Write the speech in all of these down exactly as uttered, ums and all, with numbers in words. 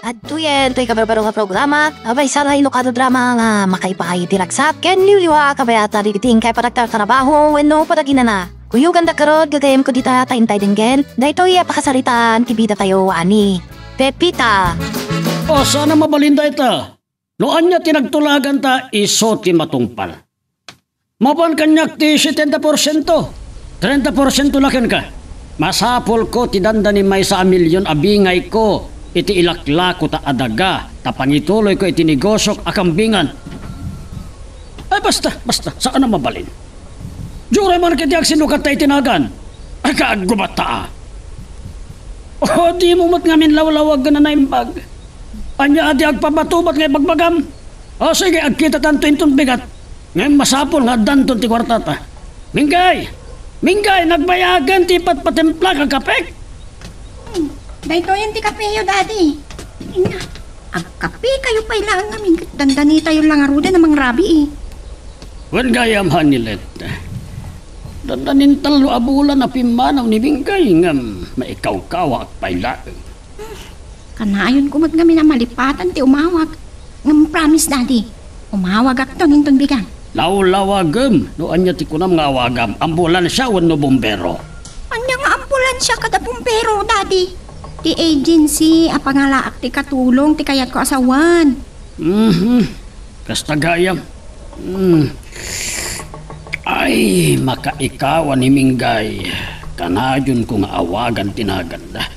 Adtoyen toy kabarbaro nga programa, a maysa nga inukadodrama nga makaipaay iti ragsat ken liwliwa a kabayatan dagiti inkay panagtartarabaho wenno panaginana. Kuyoganda garud, gagayyemko dita ta intay denggen daytoy a pakasaritaan ti bidatayo a ni Pepita. O, saan a mabalin dayta? No ania ti nagtulaganta, isu ti matungpal. Mapan kaniak ti setenta porsiento. Treinta porsiento la kenka. Masapulko ti dandani maysa a milion a bingayko iti ilaklako ta adaga, ta pangituloyko iti negosiok a kambingan. Ay, basta, basta, saan a mabalin. Diay man ket ti agsinukatta iti nagan. Ay, kaaggubatta, a. O, dimo met ngamin lawlawagen a naimbag. Ania a di agpabatubat nga ibagbagam? O, sige, agkitatanto inton bigat. Ngem masapul nga addanton ti kuartata. Minggay! Minggay, nagbayagen ti patpatimplak a kapek? Hmm, daytoyen ti kapeyo, Daddy. Ina, agkapekayo pay laeng ngamin ket dandanitayo la ngaruden a mangrabii. Wen gayam, Hanilet. Dandanin tallo a bulan a pimmanaw ni Minggay ngem maikawkawaak pay laeng. Kanayonko met ngamin a malipatan ti umawag. Ngem promise, Daddy, umawagakton inton bigat. Lawlawagem no ania ti kunam nga awagam, ambulansia wenno bumbero. Ania nga ambulansia kada bumbero, Daddy? Ti agency a pangalaak ti katulong ti kayatko a sawen. Mhm. Kasta gayam. Hmm. Ay, makaikawa ni Minggay. Kanayonko nga awagan ti naganda.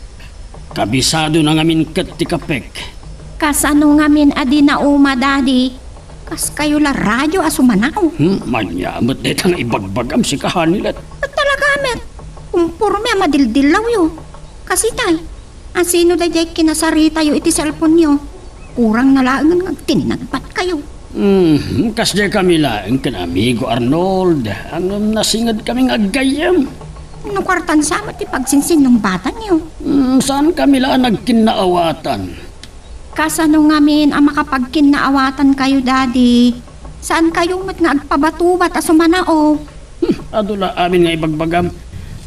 Kabisadona ngamin ket ti kapek. Kasano ngamin a di nauma, Daddy? Kaskayo la radio a sumanaw. Hmm, ania met dayta nga ibagbagam, sika, Hanilet? Ket talaga met, kumporme a madildillawyo. Kasitay, asino daydiay kinasaritayo iti cellphone-yo? Kurang na laengen nga agtinnagbatkayo. Hmm, kasdiay kami laeng ken Amigo Arnold. Ngem nasingedkami nga aggayyem. No kuartan sa met ti pagsinsinnungbatanyo. Hmm, saankami la a nagkinnaawatan. Kasano ngamin a makapagkinnaawatankayo, Daddy? Saankayo met nga agpabatubat a sumanaw? Hmm, adu la amin nga ibagbagam.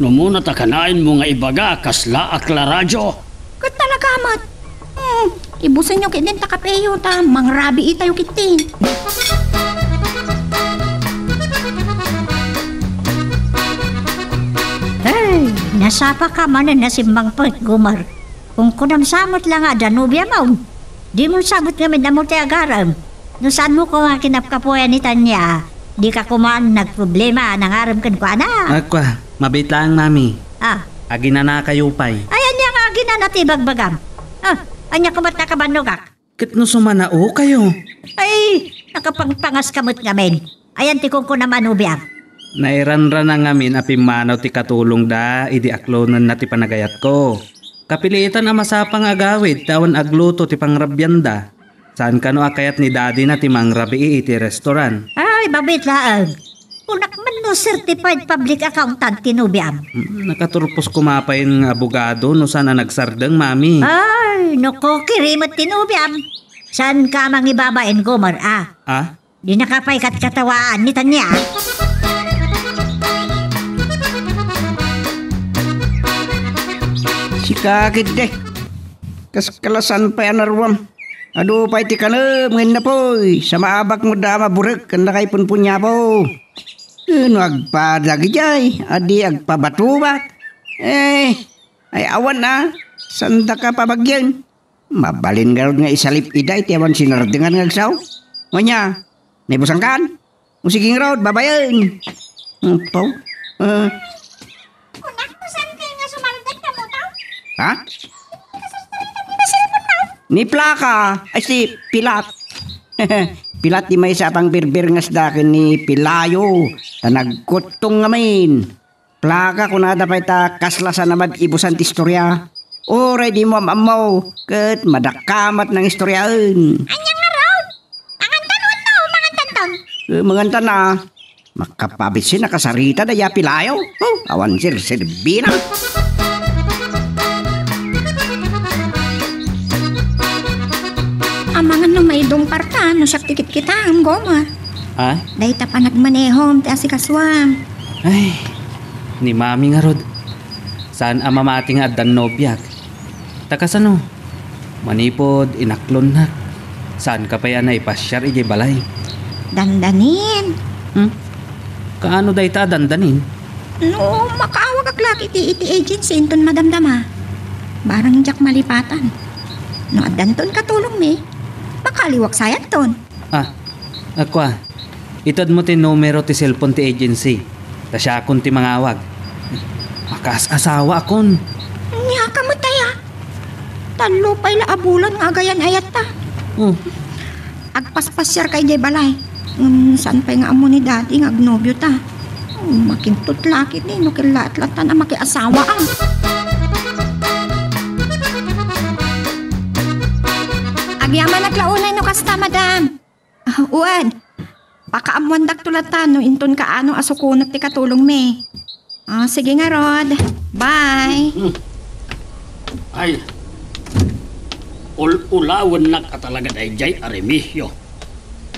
No umuna ta kanayon mo nga ibaga, kasla a klaradio. Ket talaga met. Hmm, ibusenyo ketdin ta kapeyo ta mangrabiitayo ketdin. Hey, nasapaka manen a simmangpet, Gomer. Kunkunam sa met la nga adda nobiam. Dimon sa met ngamin ammo ti agarem. No saanmo koma kinapkapuayan ni Tania, dika koma nagproblema a nangarem kenkuana. Ay, kua, mabiit laeng, Mami. Ah. Aginanakayo pay. Ay, ania nga aginana ti ibagbagam? Ah, ania koma ta kabannogak? Ket no sumanaokayo? Ay, nakapangpangaska met ngamin. Ayan ti kunkunam a nobiam. Nairanrana ngamin a pimmanaw ti katulongda idi aklonenna ti panagayatko. Kapilitan a masapa nga agawid ta awan agluto ti pangrabianda. Saan kano a kayat ni Daddy-na ti mangrabii iti restaurant? Ay, mabiit laeng. Kunak man no certified public accountant ti nobiam. Hmm, nakaturpos koma pay nga abogado no saan a nagsardeng, Mami. Ay, no kokiri met ti nobiam. Saanka a mangibabain, Gomer, a? Ah? Dinaka pay katkatawaan ni Tania. Sika ketdi. Kas kalasan pay a naruam. Adu pay ti kanem nga innapuy. Sa maabak met da a maburek ken nakaipunpunyapo. Eno agpadak idiay a di agpabatubat? Eh, ay awan a. Sandaka pabagian. Mabalin ngarud nga isalip ida iti awan sinardengan nga agsao. Ania, naibusankan? O sige ngarud, babayen. Apo. Eh. Kunak, no saan kayo nga sumaldek, kamu tao? Ha? Ni plaka, ay si pilat. Pilat di maysa a pangbirbir nga sida ken ni Pilayo, ta nagkuttong ngamin. Plaka, kunada pay ta kasla saan a maibusan ti istoria. Uray dimo am-ammo, ket madakkamat nang istoriaen. Ania ngarud? Mangantan wenno mangantanton? Eh, mangantan a. Makapabitsin a kasarita da ya Pilayo. Oh, awan sirsirbina. Amangan no maidungparta no siak ti kitkitaem, Gomer. Ha? Dayta panagmanehom ti asikasuam. Ay, ni Mami ngarud. Saan a mamati nga addan nobiak. Ta kasano? Manipud inaklonnak, saanka pay a naipasiar idiay balay? Dandanin. Hmm? Kaano dayta a dandanin? No makaawagak la iti, iti agency inton madamdama, barang diak malipatan. No addanton katulongmi, makaliwak sayanton. Ah, kua, itedmo ti numero ti cellphone ti agency, ta siakon ti mangawag. Makaas-asawaakon. Ania ka met aya? Tallo pay la a bulan nga agayan-ayatta. Oh. Agpaspasiarka idiay balay. Ngem saan pay nga ammo ni Daddy nga agnobiota. Oh, makintot la ketdi no kellaat latta a makiasawa, ah. Agyamanak la unay no kasta, madam. Ah, wen, pakaammoandakto latta no inton kaano a sukonek ti katulongmi. Ah, sige ngarud. Bye. Hmm. Ay, ul-ulawennak a talaga daydiay a Remigio.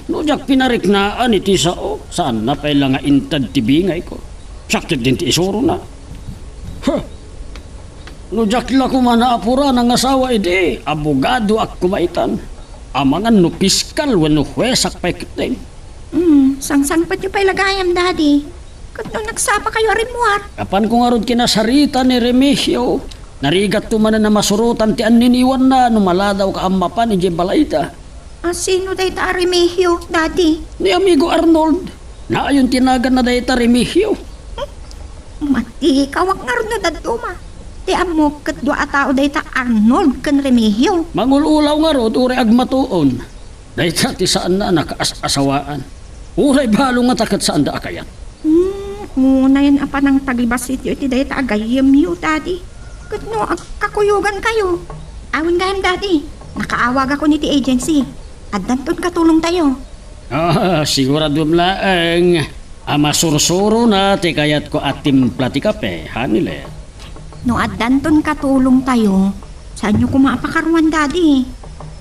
No diak pinariknaan iti sao, saanna pay la nga inted ti bingayko. Siak ketdin ti isurona. Huh. No diak la koma naapura nangasawa idi, abogadoak koma itan. Amangan no piskal wenno huesak pay ketdin. Hmm, sangsangpetyo pay la gayam, Daddy. Ket no nagsapakayo a rimmuar? Apanko ngarud kinasarita ni Remigio. Narigatto manen a masurotan ti anniniwanna no maladawka a mapan idiay balayda. A, sino dayta a Remigio, Daddy? Ni amigo Arnold. Naayon ti naganna dayta Remigio. Matikawak ngarud no dadduma. Ti ammok ket dua a tao dayta Arnold ken Remigio. Mangul-ulaw ngarud uray agmatuon. Dayta ti saanna a nakaas-asawaan. Uray balo ngata ket saanda a kayat. Hmm, unayen a panangtagibasityo iti dayta a gayyemyo, Daddy. Ket no agkakuyogankayo, awen gayam, Daddy. Nakaawagakon iti agency. Addanton katulongtayo. Ah, siguraduem laeng a masursurona ti kayatko a timpla ti kape, Hanilet. No addanton katulongtayo, saanyo koma a pakaruan, Daddy.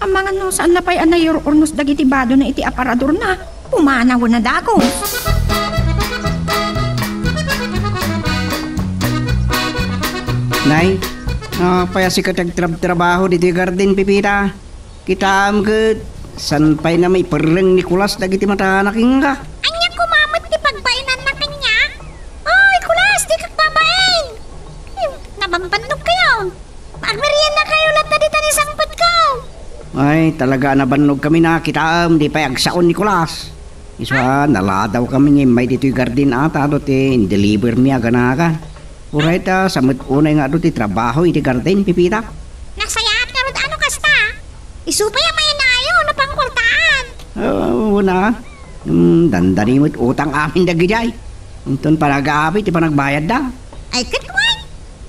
Amangan no saanna pay a nairurnos dagiti badona iti aparadorna, pumanawen a dagus. Nay, apay a sika ti agtrabtrabaho ditoy garden, Pepita? Kitaem ket, saan pay a maiperreng ni Nicolas dagiti matana kenka? Ania koma met ti pagbainanna kaniak? Oy, Nicolas, dika agbabain! Hmm, nabambannogkayo. Agmeriendakayo latta dita ni sangpetko. Ay, talaga a nabannogkami na, kitaem, di pay agsao ni Nicolas. Isu a, naladawkami nga immay ditoy garden a, ta adu ti in-delivermi a ganagan. Uray ta, sa met unay nga adu ti trabaho iti garden, Pepita? Nasayaat ngarud a no kasta. Isu pay a mainayo no pangkuartaan. Ah, una. Hmm, dandani met utang amin dagidiay. Inton panag-aabay ti panagbayadda. Ay, ket wen.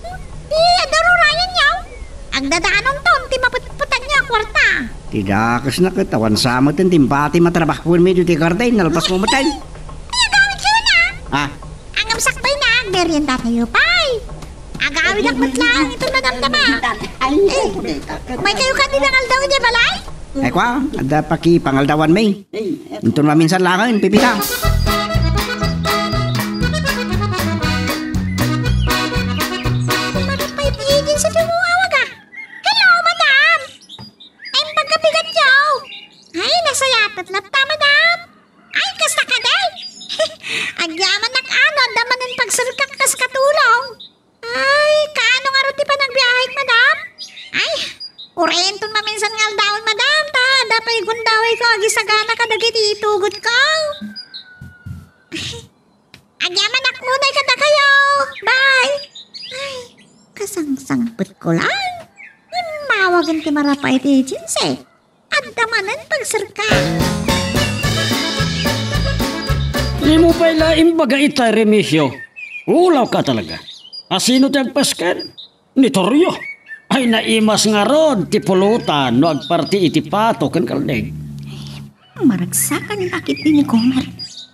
Hmm, di adda rurayenyo. Agdadanonton ti maputputanyo a kuarta. Ti dakesna ket awan sa met ti imbati matrabahoenmi ditoy garden, nalpas mo met. Ay, agawidyo na. Ah, Ngem sakbay na, agmeriendatayo pay. Agawidak met laeng iti madamdama. Ay, eh, umaykayo kadi nga aldaw idiay balay? Ay, kua, adda pakipangaldawanmi. Inton maminsan laeng, Pepita. Kumarap pay ti agent sa dumo, awaga. Hello, madam! Ay, pagkapigatyo! Ay, nasayaat latta, madam! Ay, kasta kadi? Agyamanak a no adda manen pagserkak kas katulong. Ay, kaano ngarud ti panagbiahek, madam? Ay, uray inton maminsan nga aldawen, madam, ta adda pay gundawayko agisagana kadagiti itugotko. Agyamanak unay kadakayo. Bye. Ay, kasangsangpetko laeng. Immawagen ti marap a iti agency. Adda manen pagserka. Dimo pay la imbaga ita, Remigio. Ulawka talaga. A, sino ti agpasken? Ni Torio. Ay, naimas ngarud ti pulutan no agparti iti pato ken kalding. Maragsakan bakit ni Comer?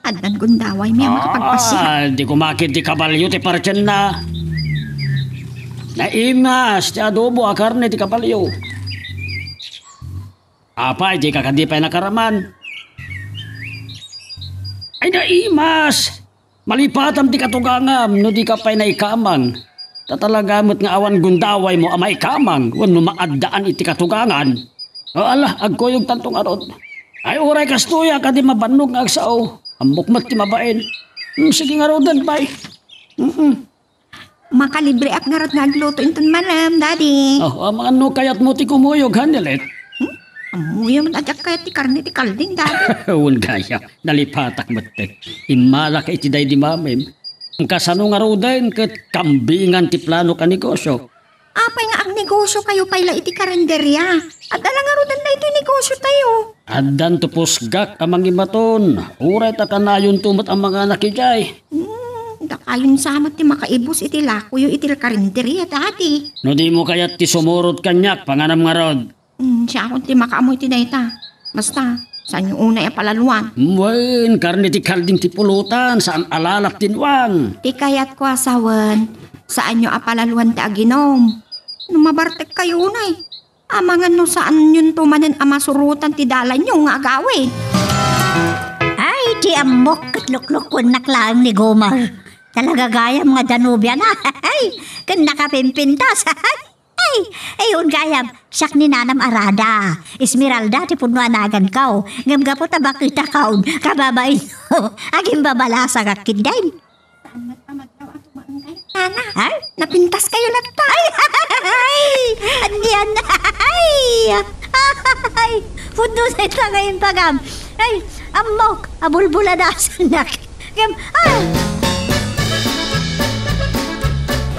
Addan gundawaymi a makapagpasiar. Ah, di kumakit ti kabalio ti partienna. Naimas ti adobo a karne ti kabalio. Apay, dika kadi pay nakaraman? Ay, naimas! Malipatam ti katugangam no dika pay naikamang. Ta talaga met nga awan gundawaymo a maikamang wenno maaddaan iti katugangan. O, ala, agkuyogtanto ngarud. Ay, uray kastoy a, kadi mabannog nga agsao. Ammok met ti mabain. Hmm, sige ngaruden pay. Mm-mm. Makalibreak ngarud nga agluto inton malem, Daddy. Oh, amangan no kayatmo ti kumuyog, Hanelet? Hmm? Ammoyo met a diak kayat ti karne ti kalding, Daddy. Wen gayam, nalipatak met. Immalaka iti daydi mamim. Kasano ngaruden ket kambingan ti planok a negosio? Apay nga agnegosiokayo pay la iti karinderia? Adda la ngaruden daytoy negosiotayo. Addanto pusgak a mangimaton. Uray ta kanayonto met a manganak idiay. Hmm, dakayon sa met ti makaibus iti lakoyo iti karinderia, Daddy. No dimo kayat ti sumurot kaniak, panganam ngarud. Hmm, siakon ti makaammo iti dayta. Basta, saanyo unay a palaluan. Wen, karne ti kalding ti pulutan, saan a lalap ti nuang. Ti kayatko a sawen, saanyo a palaluan ti aginom. No mabartekkayo unay, amangan no saanyonto manen a masurotan ti dalanyo nga agawid. Ay, ti ammok ket luklukuennak laeng ni Gomer. Talaga gayam nga Danubian, a. Ay, ken nakapimpintas. Ay, ay, wen gayam, siak ni Nanam Arada. Esmeralda ti pudno a naganko. Ngem gapu ta baketakon, kababain, agimbabalasagak ketdin. Saan met a madlaw a tumaengkayo, Nana? Ay? Napintaskayo latta. Ay, ay, ay, ay, ay, pudno dayta nga impagam. Ay, ammok, abulbuladasannak. Ngem, ay!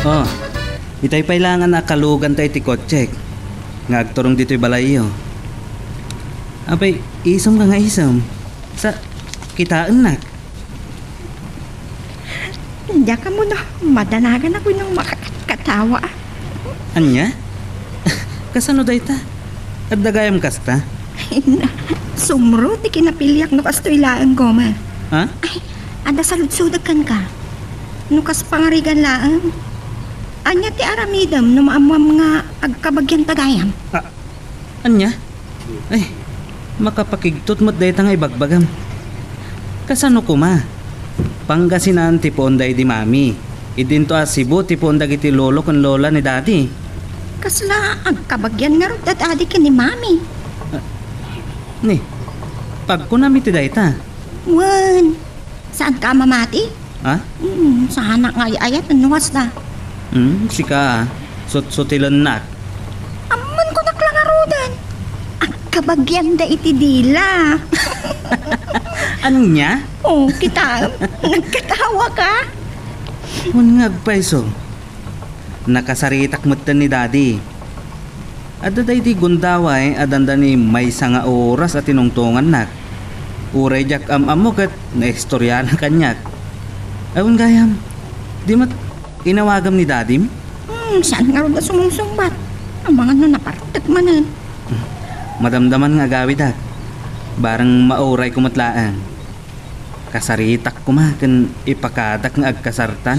Oh, itay pay la nga nakaluganta iti kotsek nga agturong ditoy balayyo. Apay, isemka nga isem. Sa, kitaennak. Diak ammo no madanaganak wenno makakatkatawa. Ania? Kasano dayta? Adda gayam kasta? Ay, na, sumro ti kinapiliak no kastoy laeng, Gomer. Ha? Ay, adda saludsodek kenka. No kas pangarigan laeng, ania ti aramidem no maammoam nga agkabagianta gayam? Ah, ania? Ay, makapakigtot met dayta nga ibagbagam. Kasano koma? Pangasinan ti puon daydi mami. Idinto a Cebu ti puon dagiti lolo ken lola ni Daddy. Kasla agkabagian ngarud da Daddy ken ni Mami? Ah, ni, pagkunam iti dayta. Wen, saanka a mamati? Ha? Hmm, saanak nga ay-ayat, no kasta. Hmm, sika, ah. Sutsutilennak. Ammoen kunak la ngaruden. Agkabagianda iti dila. Ania? Oh, kita, nagkatawa ka? Wen nga agpayso. Nakasaritak metten ni Daddy. Adda daydi gundaway a dandani maysa nga oras a tinungtongannak. Uray diak am-ammo ket naistoriana kaniak. Awan gayam, di met inawagam ni Dadim? Hmm, saan ngarud a sumungsungbat? Amangan no napartek manen. Madamdaman nga agawidak. Bareng maurayko met laeng. Kasaritak koma ken ipakadak nga agkasartan.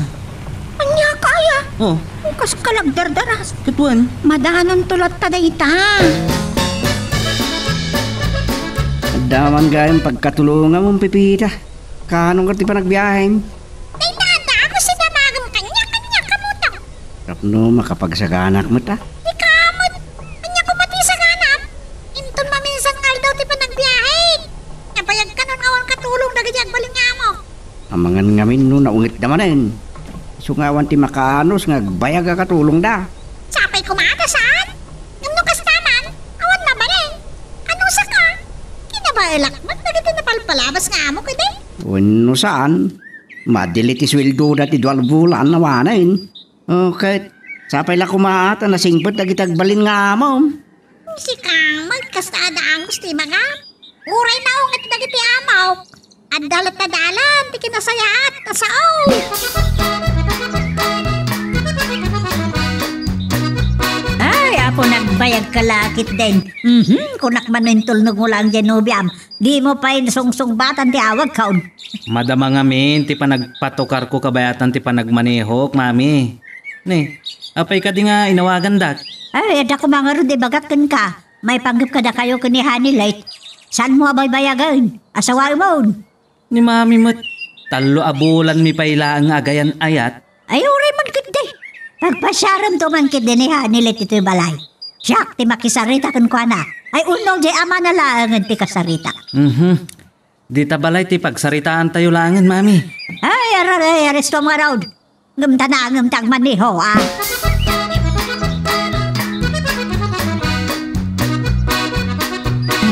Ania kaya? Oh. Kas kalagdardaras. Ket wen? Madanonto latta dayta. Adda man gayam pagkatulonganmon, Pepita. Kaano nga ti panagbiahem? Dayta, adda ako si damagem kaniak, kaniak, kamuto. Tapno makapagsaganak met a. Ikaw met, ania koma ti saganam? Inton maminsan nga aldaw ti panagbiahem. Nabayag kanon nga awan katulong dagiti agbalin nga amo. Amangan ngamin no naungetda manen. Isu nga awan ti makaanus nga agbayag a katulongda. Sapay koma ta saan? Ngem no kasta man, awan mabalin. Ano saka? Kinabaelak met dagiti napalpalabas nga amo kadi? Wenno saan? Madili ti sueldoda ti dua a bulan awanen. O, ket sapay la koma ta nasingpet dagiti agbalin nga amom. Sika met kasta a daangus ti ibagam. Uray naunget dagiti amok, adda latta dalan ti kinasayaat a sao. Ay, apo, nagbayag ka lakit din. Mhm, kunak man no intulnog mo lang dyan, Nubiam. Di mo pay nasungsungbatan ti awagkon. Madama ngamin ti panagpatukarko kabayatan ti panagmanehok, Mami. Ne, apay kadi nga inawagandak? Ay, adda koma ngarud ibagak kenka. Maipanggep kadakayo ken ni Honey Light. Saanmo a baybayagen? Asawaemon. Ni Mami met, tallo a bulanmi pay laeng nga agayan-ayat. Ay, uray man ketdi. Pagpasiaremto man ketdi ni Hanilet itoy balay. Siak ti makisarita kenkuana. Ay, unno, di amana laengen ti kasarita. Mhm. Dita balay ti pagsaritaantayo laengen, Mami. Ay, aray, aray, aristom ngarud. Ngem ta nangem ti agmaneho, a.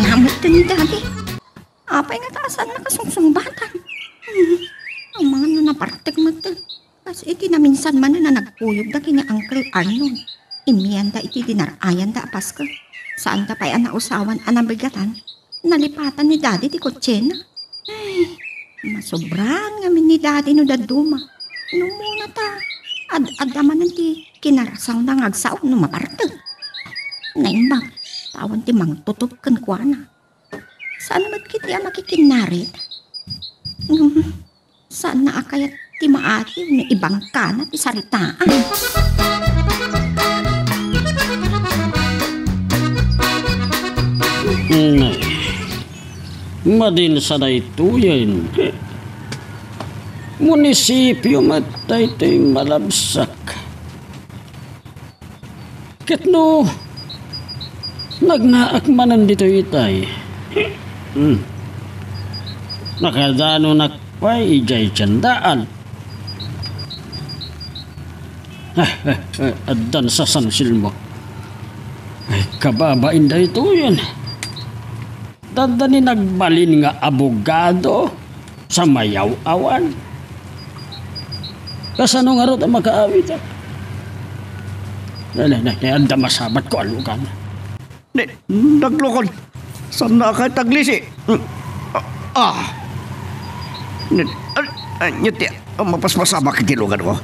Ngamot ti ni Daddy. Apay nga ta saan nakasungsungbatan? Hmm. Amangan no nabartek met. Kas iti naminsan manen a nagkuyogda ken ni Uncle Arnold. Immianda iti dinar-ayanda a Pasko. Saanda pay a nausawan a nabigatan. Nalipatan ni Daddy ti kotsena. Ay, masobraan ngamin ni Daddy no dadduma. No umuna ta, ad-adda manen ti kinarasangna nga agsao no mabartek. Naimbag, ta awan ti mangtutop kenkuana. Saan met ketdi a makikinnarit? Ngem, saanna a kayat ti maatiw no ibangkana ti saritaan. Nay, madin sa daytoyen. Munisipio met daytoy malabsak. Ket no nagnaak manen ditoy itay, hmm, nakadanunak pay idiay tiendaan. Addan sa San Silmo. Ay, kababain daytoyen. Dandani nagbalin nga abogado sa mayaw-awan. Kasano ngarud a makaawit? Ne, ne, ne, ne, adda masabatko a lugan. Ne, naglukon. Saan na kay taglisi? Ah. Ne, ah, ah, ngiti, ah, mapaspasamak iti luganko.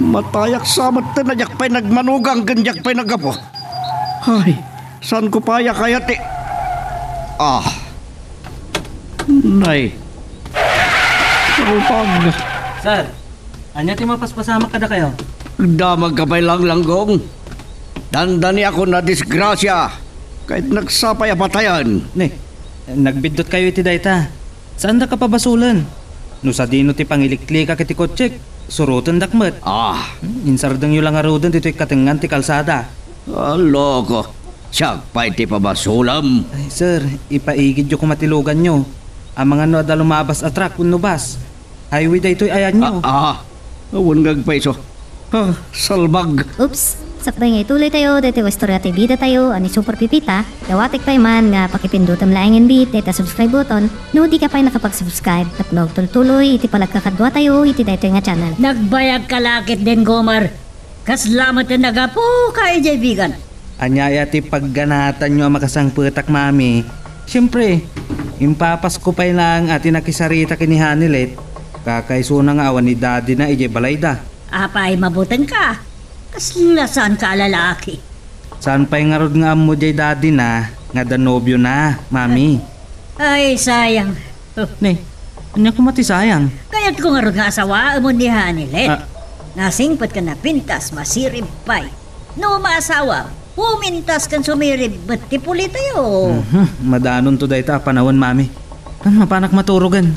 Matayak sa met ten a diak pay nagmanugang ken diak pay naggapu. Ay, saanko pay a kayat ti, ah. Nay. Narupag. Sir, ania ti mapaspasamak kadakayo? Damagka pay langlanggong. Dandaniakon a disgrasia. Ket nagsapay a patayen. Ne, nagbiddutkayo iti dayta. Saandaka pabasolen. No sadino ti pangiliklikak iti kotsek, surotendak met. Ah. Hmm, insardengyo la ngaruden ditoy katengngan ti kalsada. Ah, loko. Siak pay ti pabasolem. Ay, sir, ipaigidyo koma ti luganyo. Amangan no adda lumabas a truck wenno bus. Highway daytoy ayanyo. Ah, ah. Awan nga agpayso. Ah, salbag. Oops! Sakbay nga ituloy tayo, daytoy nga istorya ti bida tayo, a ni Super Pipita, dawatek pay man nga pakipindutem laengen bit dayta subscribe button, no di ka pay nakapag-subscribe, tapno agtultuloy iti panagkakadua tayo iti daytoy nga channel. Nagbayag ka la ketdin, Gomer. Kasla met ti nagapuka idiay bigan. Ania aya ti pagganatanyo a makasangpetak, Mami? Siempre, impapasko pay laeng a ti nakisarita ken ni Hanilet, kakaisuna nga awan ni Daddy na idiay balayda. Apay, mabutengka? Kasla saanka a lalaki. Saan pay ngarud nga ammo diay Daddy na nga adda nobio na, Mami? Ay, sayang. Oh. Ne, ania koma ti sayang? Kayatko ngarud nga asawaem ni Hanilet. Ah. Nasingpet ken napintas, masirib pay. No maasawa, pumintas ken sumirib met ti puli tayo. Mhm, madanonto dayta a panawen, Mami. Mapanak maturogen.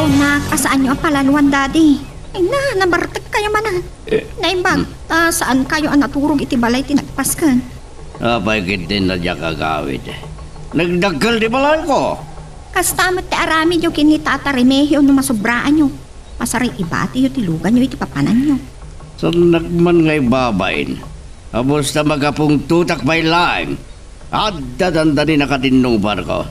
Kunak a saanyo a palanuan, Daddy. Ay na, nabartekkayo manen. Eh. Naimbag, hmm, ta saankayo a naturog iti balay ti nagpasken. Apay ketdin a diak agawid? Nagdakkel ti balayko. Kasta met ti aramidyo ken ni Tata Remigio no masobraanyo. Masaribatiyo ti luganyo iti papananyo. Saannak man nga ibabain. Abus ta magapungtotak pay laeng. Adda dandani nakadinnubarko.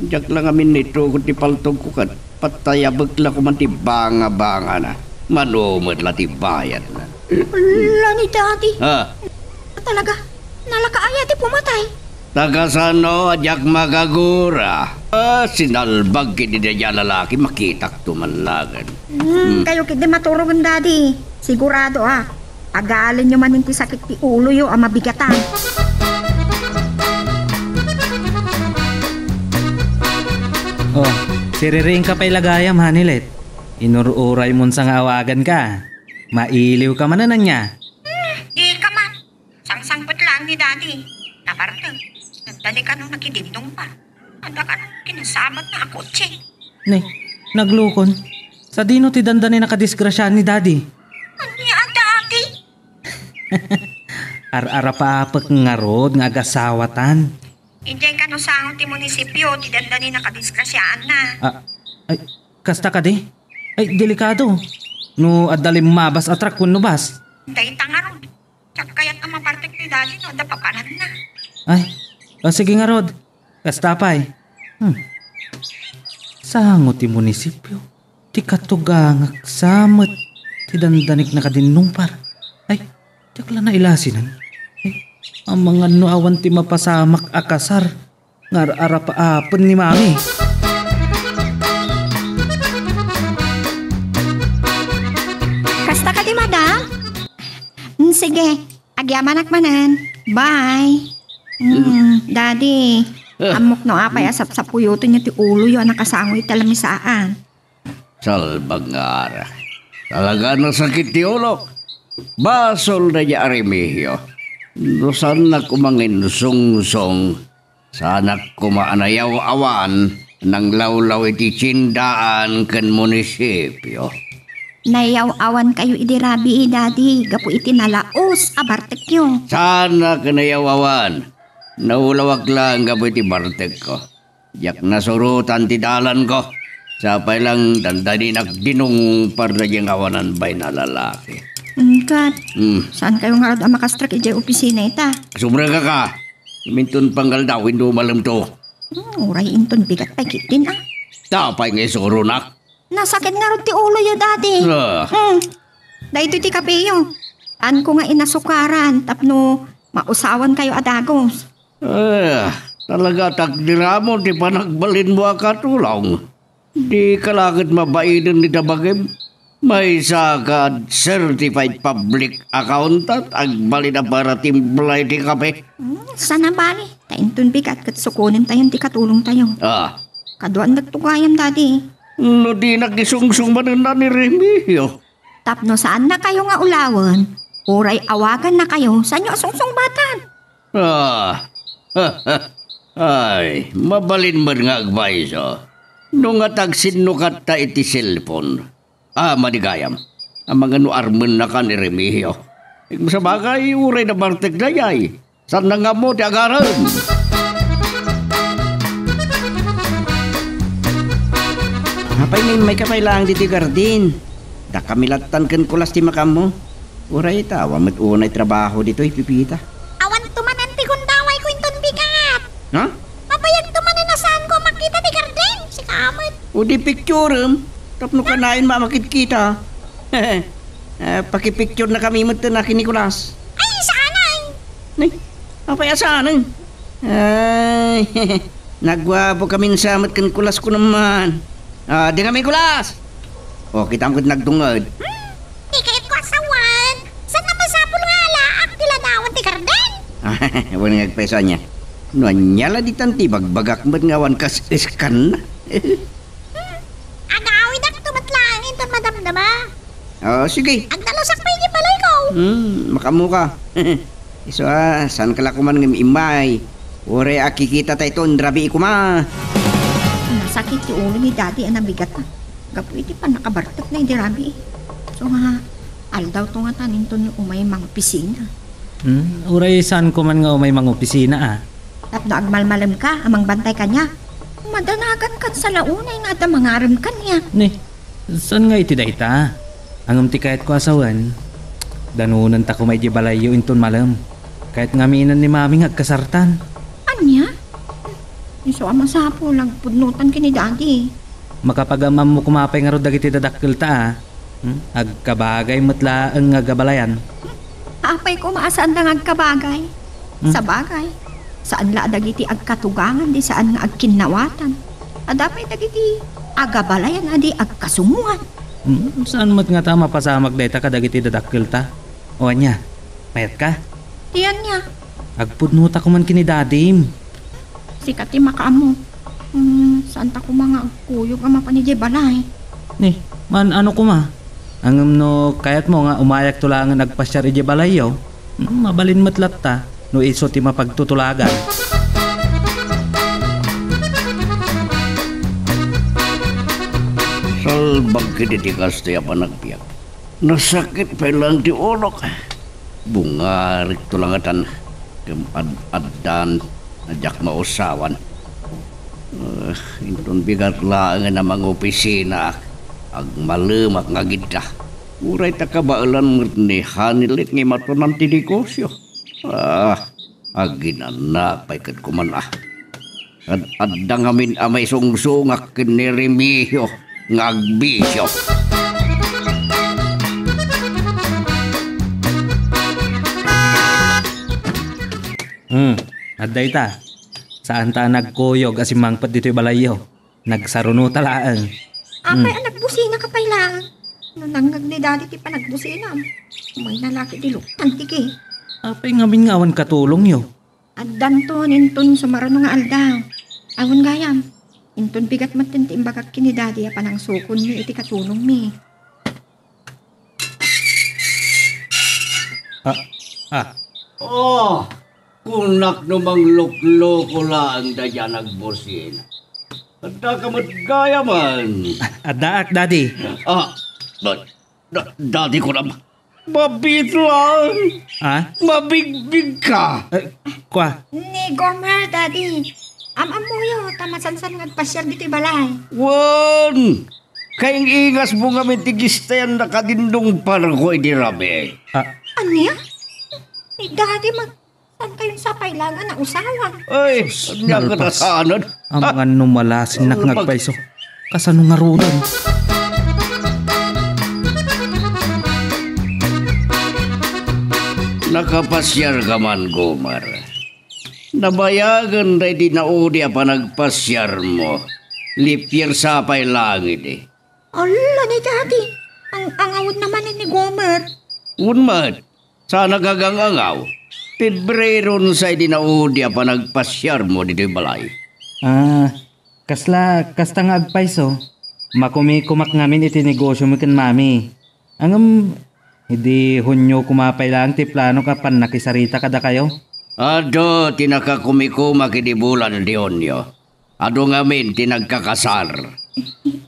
Diak la ngamin naitugod ti paltogko ket patayabek la koman ti bangabangana. Mano met la ti bayadna. Ala ni Daddy. Ha? Talaga, nalaka aya ti pumatay? Taga sano a diak magagura? Ah, sinalbag ketdi daydiay a lalaki, makitakto man laeng. Hmm, hmm. Kayo ketdi maturogen, Daddy. Sigurado, ah. Agalenyo manen ti sakit ti uloyo a mabigatan. Oh, siriring ka pay la gayam, Hanilet. Inur-uray mon sa nga awagan ka. Mailiw ka manen ania? Hmm, di ka man. Sangsangpet laeng ni Daddy. Nabartek. Nagdalika no nakidinnong pa. Adda ka na kinasabat na a kotse. Ne, naglukon. Sadino ti dandani nakadisgrasya ni Daddy? Ania, Daddy? Ar-arapaapek ngarud nga agasawatan. Idiay kano sango ti munisipio ti dandani nakadisgrasiaanna. Ah, ay, kasta kadi? Ay, delikado. No adda limmabas a truck wenno bus. Dayta ngarud. Diak kayat a mabartek ni Daddy no adda papananna. Ay, o sige ngarud. Kasta pay. Hmm. Sango ti munisipio. Ti katugangak sa met ti dandanik nakadinnungpar. Ay, diak la nailasinan. Ay, amangan no awan ti mapasamak a kasar nga ar-arapaapen ni Mami. Kasta kadi, madam? Mm, sige, agyamanak manen. Bye. Mm, Daddy, ammok no apay a sapsapuyotenyo ti uloyo a nakasango iti lamisaan. Salbag nga ara. Talaga nasakit ti ulok. Basol dayta a Remigio. No saannak umanginsungsong, saanak koma a nayaw-awan nanglawlaw iti tiendaan ken munisipio. Nayaw-awankayo idi rabii, Daddy, gapu iti nalaos a bartekyo. Saanak a nayaw-awan. Naulawak laeng gapu iti bartekko. Diak nasurotan ti dalanko. Sapay lang dandaninak dinungpar daydiay nga awanan bain a lalaki. Kat, Hmm. Saankayo ngarud a makastrek idiay opisina ita? Sumrekaka. Inton panggaldaw, inno malemto. Hmm, uray inton bigat pay ketdin, a. Sapay nga isuronak. Nasakit ngarud ti uloyo, Daddy. Ah. Hmm. Daytoy ti kapeyo. Saanko nga inasukaran tapno mausawankayo a dagus. Ah, talaga takdiramon ti panagbalinmo a katulong. Dika la ket mabainen iti bagim. Maysaka a certified public accountant, agbalin a para timpla iti kape. Hmm, saan a bale, ta inton bigat ket sukonentayon ti katulongtayo. Ah. Kaduan dagto gayam, Daddy. No dinak isungsong manen ni Remigio. Tapno saannakayo nga ulawen, uray awagannakayo, saanyo a sungsungbatan. Ah. Ay, mabalin met nga agpayso. No nga tagsinnukatta iti cellphone. Ah, madigayam. Amangan no armennaka ni Remigio. Igmo sa bagay, uray nabartek dayay. Saanna nga ammo ti agarem. Apay, immayka pay laeng ditoy garden. Dakami lattan ken kulas ti makaammo. Uray ta, awan met unay trabaho ditoy, Pipita. Awan to manen ti gundawayko inton bigat. Ha? Mabayag to manen a saanko a makita ti garden. Sika met. O di picturem, tapno kanayon a makitkita. Eh, pakipicture na kami met ten akin ni Kulas. Ay, saan ay? Ni, apay a saan ay? Ay, nagguapo kami sa met ken Kulas ko naman. Ah, di kami Kulas! O, kitam ket nagtungod. Hmm? Ti kayatko a sawen, saan a masapul nga alaak ti ladawan ti garden? Wen nga agpayso ania. No ania la ditan ti bagbagak met nga awan kas iskan. Hmm. Agawidak to met laeng inton madamdama. Ah, sige. Agdalusak pay iti balayko. Hmm, makaammoka. Isu a, saanka la koman nga immay. Uray a kikitata iton rabii koma. Nasakit ti ulo ni Daddy a nabigat. Gapu iti pannakabartekna idi rabii. Isu nga, aldaw to ngata inton umay mangopisina. Hmm, uray saan koman nga umay mangopisina, a. Tapno agmalmalemka a mangbantay kaniak, madanagankan sa la unay nga adda mangarem kaniak. Ni, saan nga iti dayta? Ngem ti kayatko a sawen, danonenta koma idiay balayyo inton malem. Kayat ngaminen ni Mami nga agkasartan. Ania? Isu a masapul, agpudnotan ken ni Daddy. Makapagam-ammo koma pay ngarud dagiti dadakkelta, a. Hmm? Agkabagay met laeng nga agabalayan. Apay koma a saanda nga agkabagay? Hmm? Sabagay, saan la a dagiti agkatugangan di saan nga agkinnawatan. Adda pay dagiti agabalayan a di agkasungoan. Hmm? Saan met ngata a mapasamak dayta kadagiti dadakkelta? O ania, mayatka? Ti ania? Agpudnota koman ken ni Dadim. Sika ti makaammo. Hmm, saanta koma nga agkuyog a mapan idiay balay? Ni, man-ano koma? Ngem no kayatmo nga umayakto laengen agpasiar idiay balayyo, hmm, mabalin met latta no isu ti mapagtutulagan. Salbag ket iti kastoy a panagbiag. Nasakit pay laeng ti ulok. Bungarikto la ngatan ket ad-addan a diak mausawan. Ah, inton bigat laengen a mangopisinaak, agmalemak nga agidda. Uray ta kabaelan met ni Hanilet nga imatunan ti negosio. Ah, aginanaak pay ket kuman, ah. Ad-adda ngamin a maisungsongak ken ni Remigio nga agbisio. Hmm, adda ita. Saan ta a nagkuyog a simmangpet ditoy balayyo. Nagsarunota laeng. Apay a nagbusinaka pay laeng? No nangngeg ni Daddy ti panagbusinam, umayna la ket di luktan ti ki. Apay ngamin nga awan katulongyo? Addanton inton sumaruno nga aldaw. Awan gayam, inton bigat met ti imbagak ken ni Daddy a panangsukonmi iti katulongmi. Ah, ah. Oh, kunak no manglukloko laeng dayta a nagbusina. Addaka met gayamen. Addaak, Daddy. Ah, da-, da-, Daddy ko naman. Mabitlang. Ah? Mabigbigka. Eh, kwa? Ni Gomer, Daddy. Am-ammoyo, ta masansan nga agpasiar ditoy balay. Wen! Kaing-ingasmo ngamin ti gistayan a kadindong parko idi rabii. Ah. Ania? Ni Daddy, mag-, saan kayon sapay lang a nausawan? Ay, sus, ania nalpas. Kadasanan? Amangan no malasinnak nga agpayso. Kasano ngaruden? Nakapasiar ka man, Gomer. Nabayagen daydi naudi a panagpasiarmo. Lipier sapay lang idi. Ala ni Daddy, ang-angawna manen ni Gomer. Wen met, saan a gagang-angaw. Pebreron sa idi naudi a panagpasiarmo ditoy balay. Ah, kasla, kasta nga agpayso, makumikumak ngamin iti negosyomi ken Mami. Ngem, idi Hunio koma pay laeng ti planok a pannakisarita kadakayo? Adu ti nakakumikumak idi bulan ti Hunio. Adu ngamin ti nagkakasar.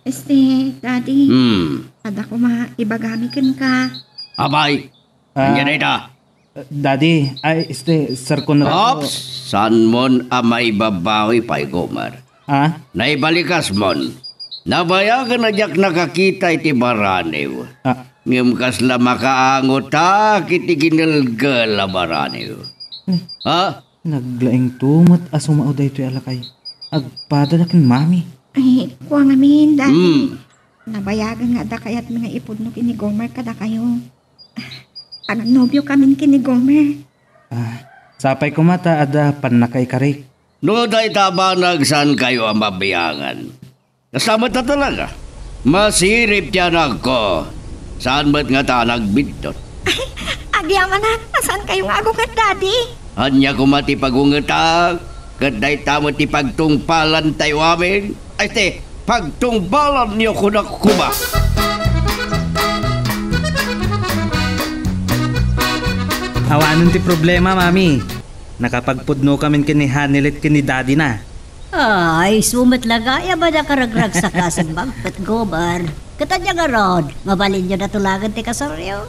Este, Daddy. Hmm. Adda koma ibagami kenka. Apay, ah, ania dayta? Daddy, ay, este, Sir Conrado. Ops! Saanmon a maibabawi pay, Gomer? Ah? Naibalikasmon. Nabayagen a diak nakakita iti baraniw. Ah. Ngem kasla makaangotak iti ginelgel a baraniw. Eh. Ha? Naglaingto met a sumao daytoy a lakay. Agpadada ken Mami. Ay, kua ngamin, Daddy. Hmm. Nabayagen nga adda kayatmi nga ipudno ken ni Gomer kadakayo. Agnobiokamin ken ni Gomer. Ah, sapay koma ta adda pannakaikarik. No dayta a banag, saankayo a mabiangan. Kasta met a talaga. Masirib ti anakko. Saan met ngata a nagbiddut. Agyamanak, a saankayo nga agunget, Daddy? Ania koma ti pagungetak? Ket dayta met ti pagtungpalantayo amin. Ay, ti, pagtungpalanyo kunak koma. Awanen ti problema, Mami. Nakapagpudnokamin ken ni Hanilet ken ni Daddy na. Ay, isu met la gayam a nakaragragsaka a simmangpet, Gomer. Ket ania ngarud, mabalinyo na tulagen ti kasaryo?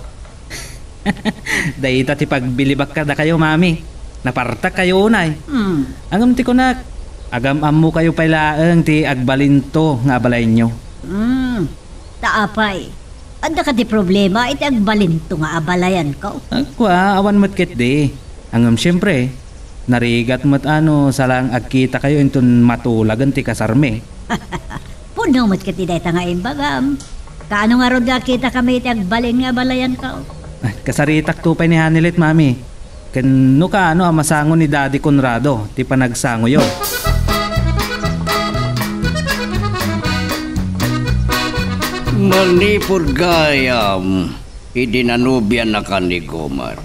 Dayta ti pagbilibak kadakayo, Mami. Napartak kayo unay. Hmm. Ngem ti kunak, agam-ammo kayo pay laeng ti agbalinto nga abalayyo. Hmm. Ta apay, adda kadi problema iti agbalinto nga abalayanko? Agkua, awan met ketdi. Ngem siempre, narigat met a no sa laeng agkita kayo inton matulagen ti kasarmi. Pudno met ketdi dayta nga imbagam. Kaano ngarud nga agkitakami iti agbalin nga abalayanko? Ay, kasaritakto pay ni Hanilet, Mami. Ken no kaano a masango ni Daddy Conrado ti panagsangoyo? Manipud gayam, idi nanobianaka ni Gomer,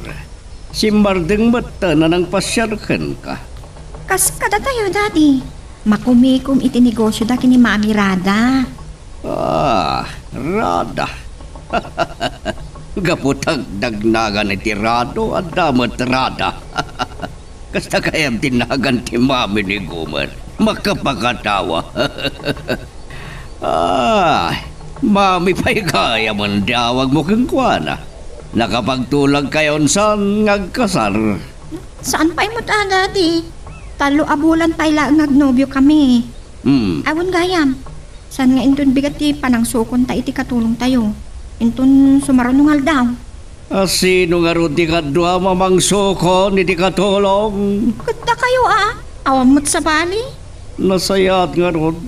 simmardeng met ta a nangpasiar kenka. Kas kadatayo, Daddy. Makumikom iti negosyoda ken ni Mami Rada. Ah, Rada. Gapu ta agdagnagan iti Rado, adda met Rada. Kasta gayam ti nagan ti mami ni Gomer. Makapakatawa. Ah, mami pay gayam ti awagmo kenkuana. Nakapagtulagkayon saan nga agkasar? Saan pay met a, Daddy? Tallo a bulan pay laeng nga agnobiokami. Hmm. Awan gayam. Saan nga inton bigat ti panangsukonta iti katulongtayo? Inton sumaruno nga aldaw. A, sino ngarud ti kaduam a mangsukon iti katulong? Ket dakayo a, awan met sabali? Nasayaat ngarud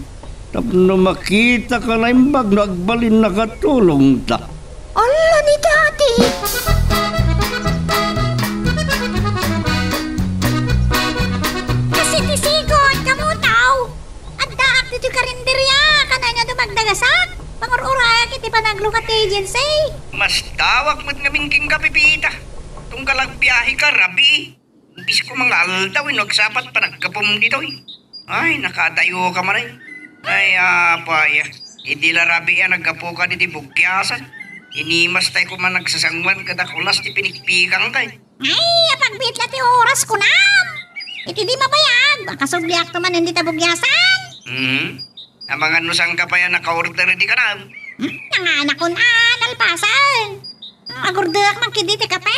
tapno makitaka naimbag no agbalin a katulongta. Ala ni Daddy! Kasi ti sigon, kamutaw! Addaak ditoy karinderia, kanay nga dumagdagasak. Pangur-urayak iti panaglukat ti agency. Mastawak met ngamin kenka, Pepita. Tunggal agbiaheka, rabii. Imbes ko mangaldaw, no, agsapat panagkapum ditoy. Ay, nakadayoka man ay. Ay, apay, ah. Idi la rabii a naggapuka ditoy bugiasan. Inimas tay koma nagsasanguan kada kulas ti pinikpikang kay. Ay, apagbiit la ti oras, kunam! Iti di mabayag, makasubliakto manen dita bugiasan. Hmm? Amangan no saan ka pay a naka-order di kanam? Hmm? Nanganakon a nalpasan. Agurdeak man kidi ti kape.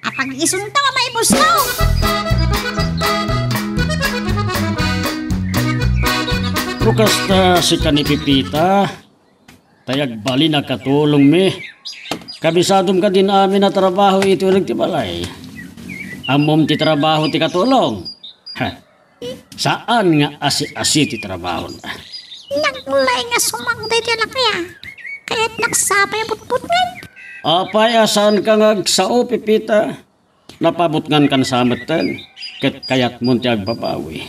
Apag-isunto a maibusto. No kasta sika ni Pepita, tay agbalin a katulongmi. Kabisadom kadin amin a trabaho iti uneg ti balay. Ammom ti trabaho ti katulong? Ha. Saan nga asi-asi ti trabahona. Naglaing a sumangday ti lakaya. Kayat nagsapay a butbutngan. Apay a saanka nga agsao, Pepita? Napabutngankan sa metten, ket kayatmon ti agbabawi.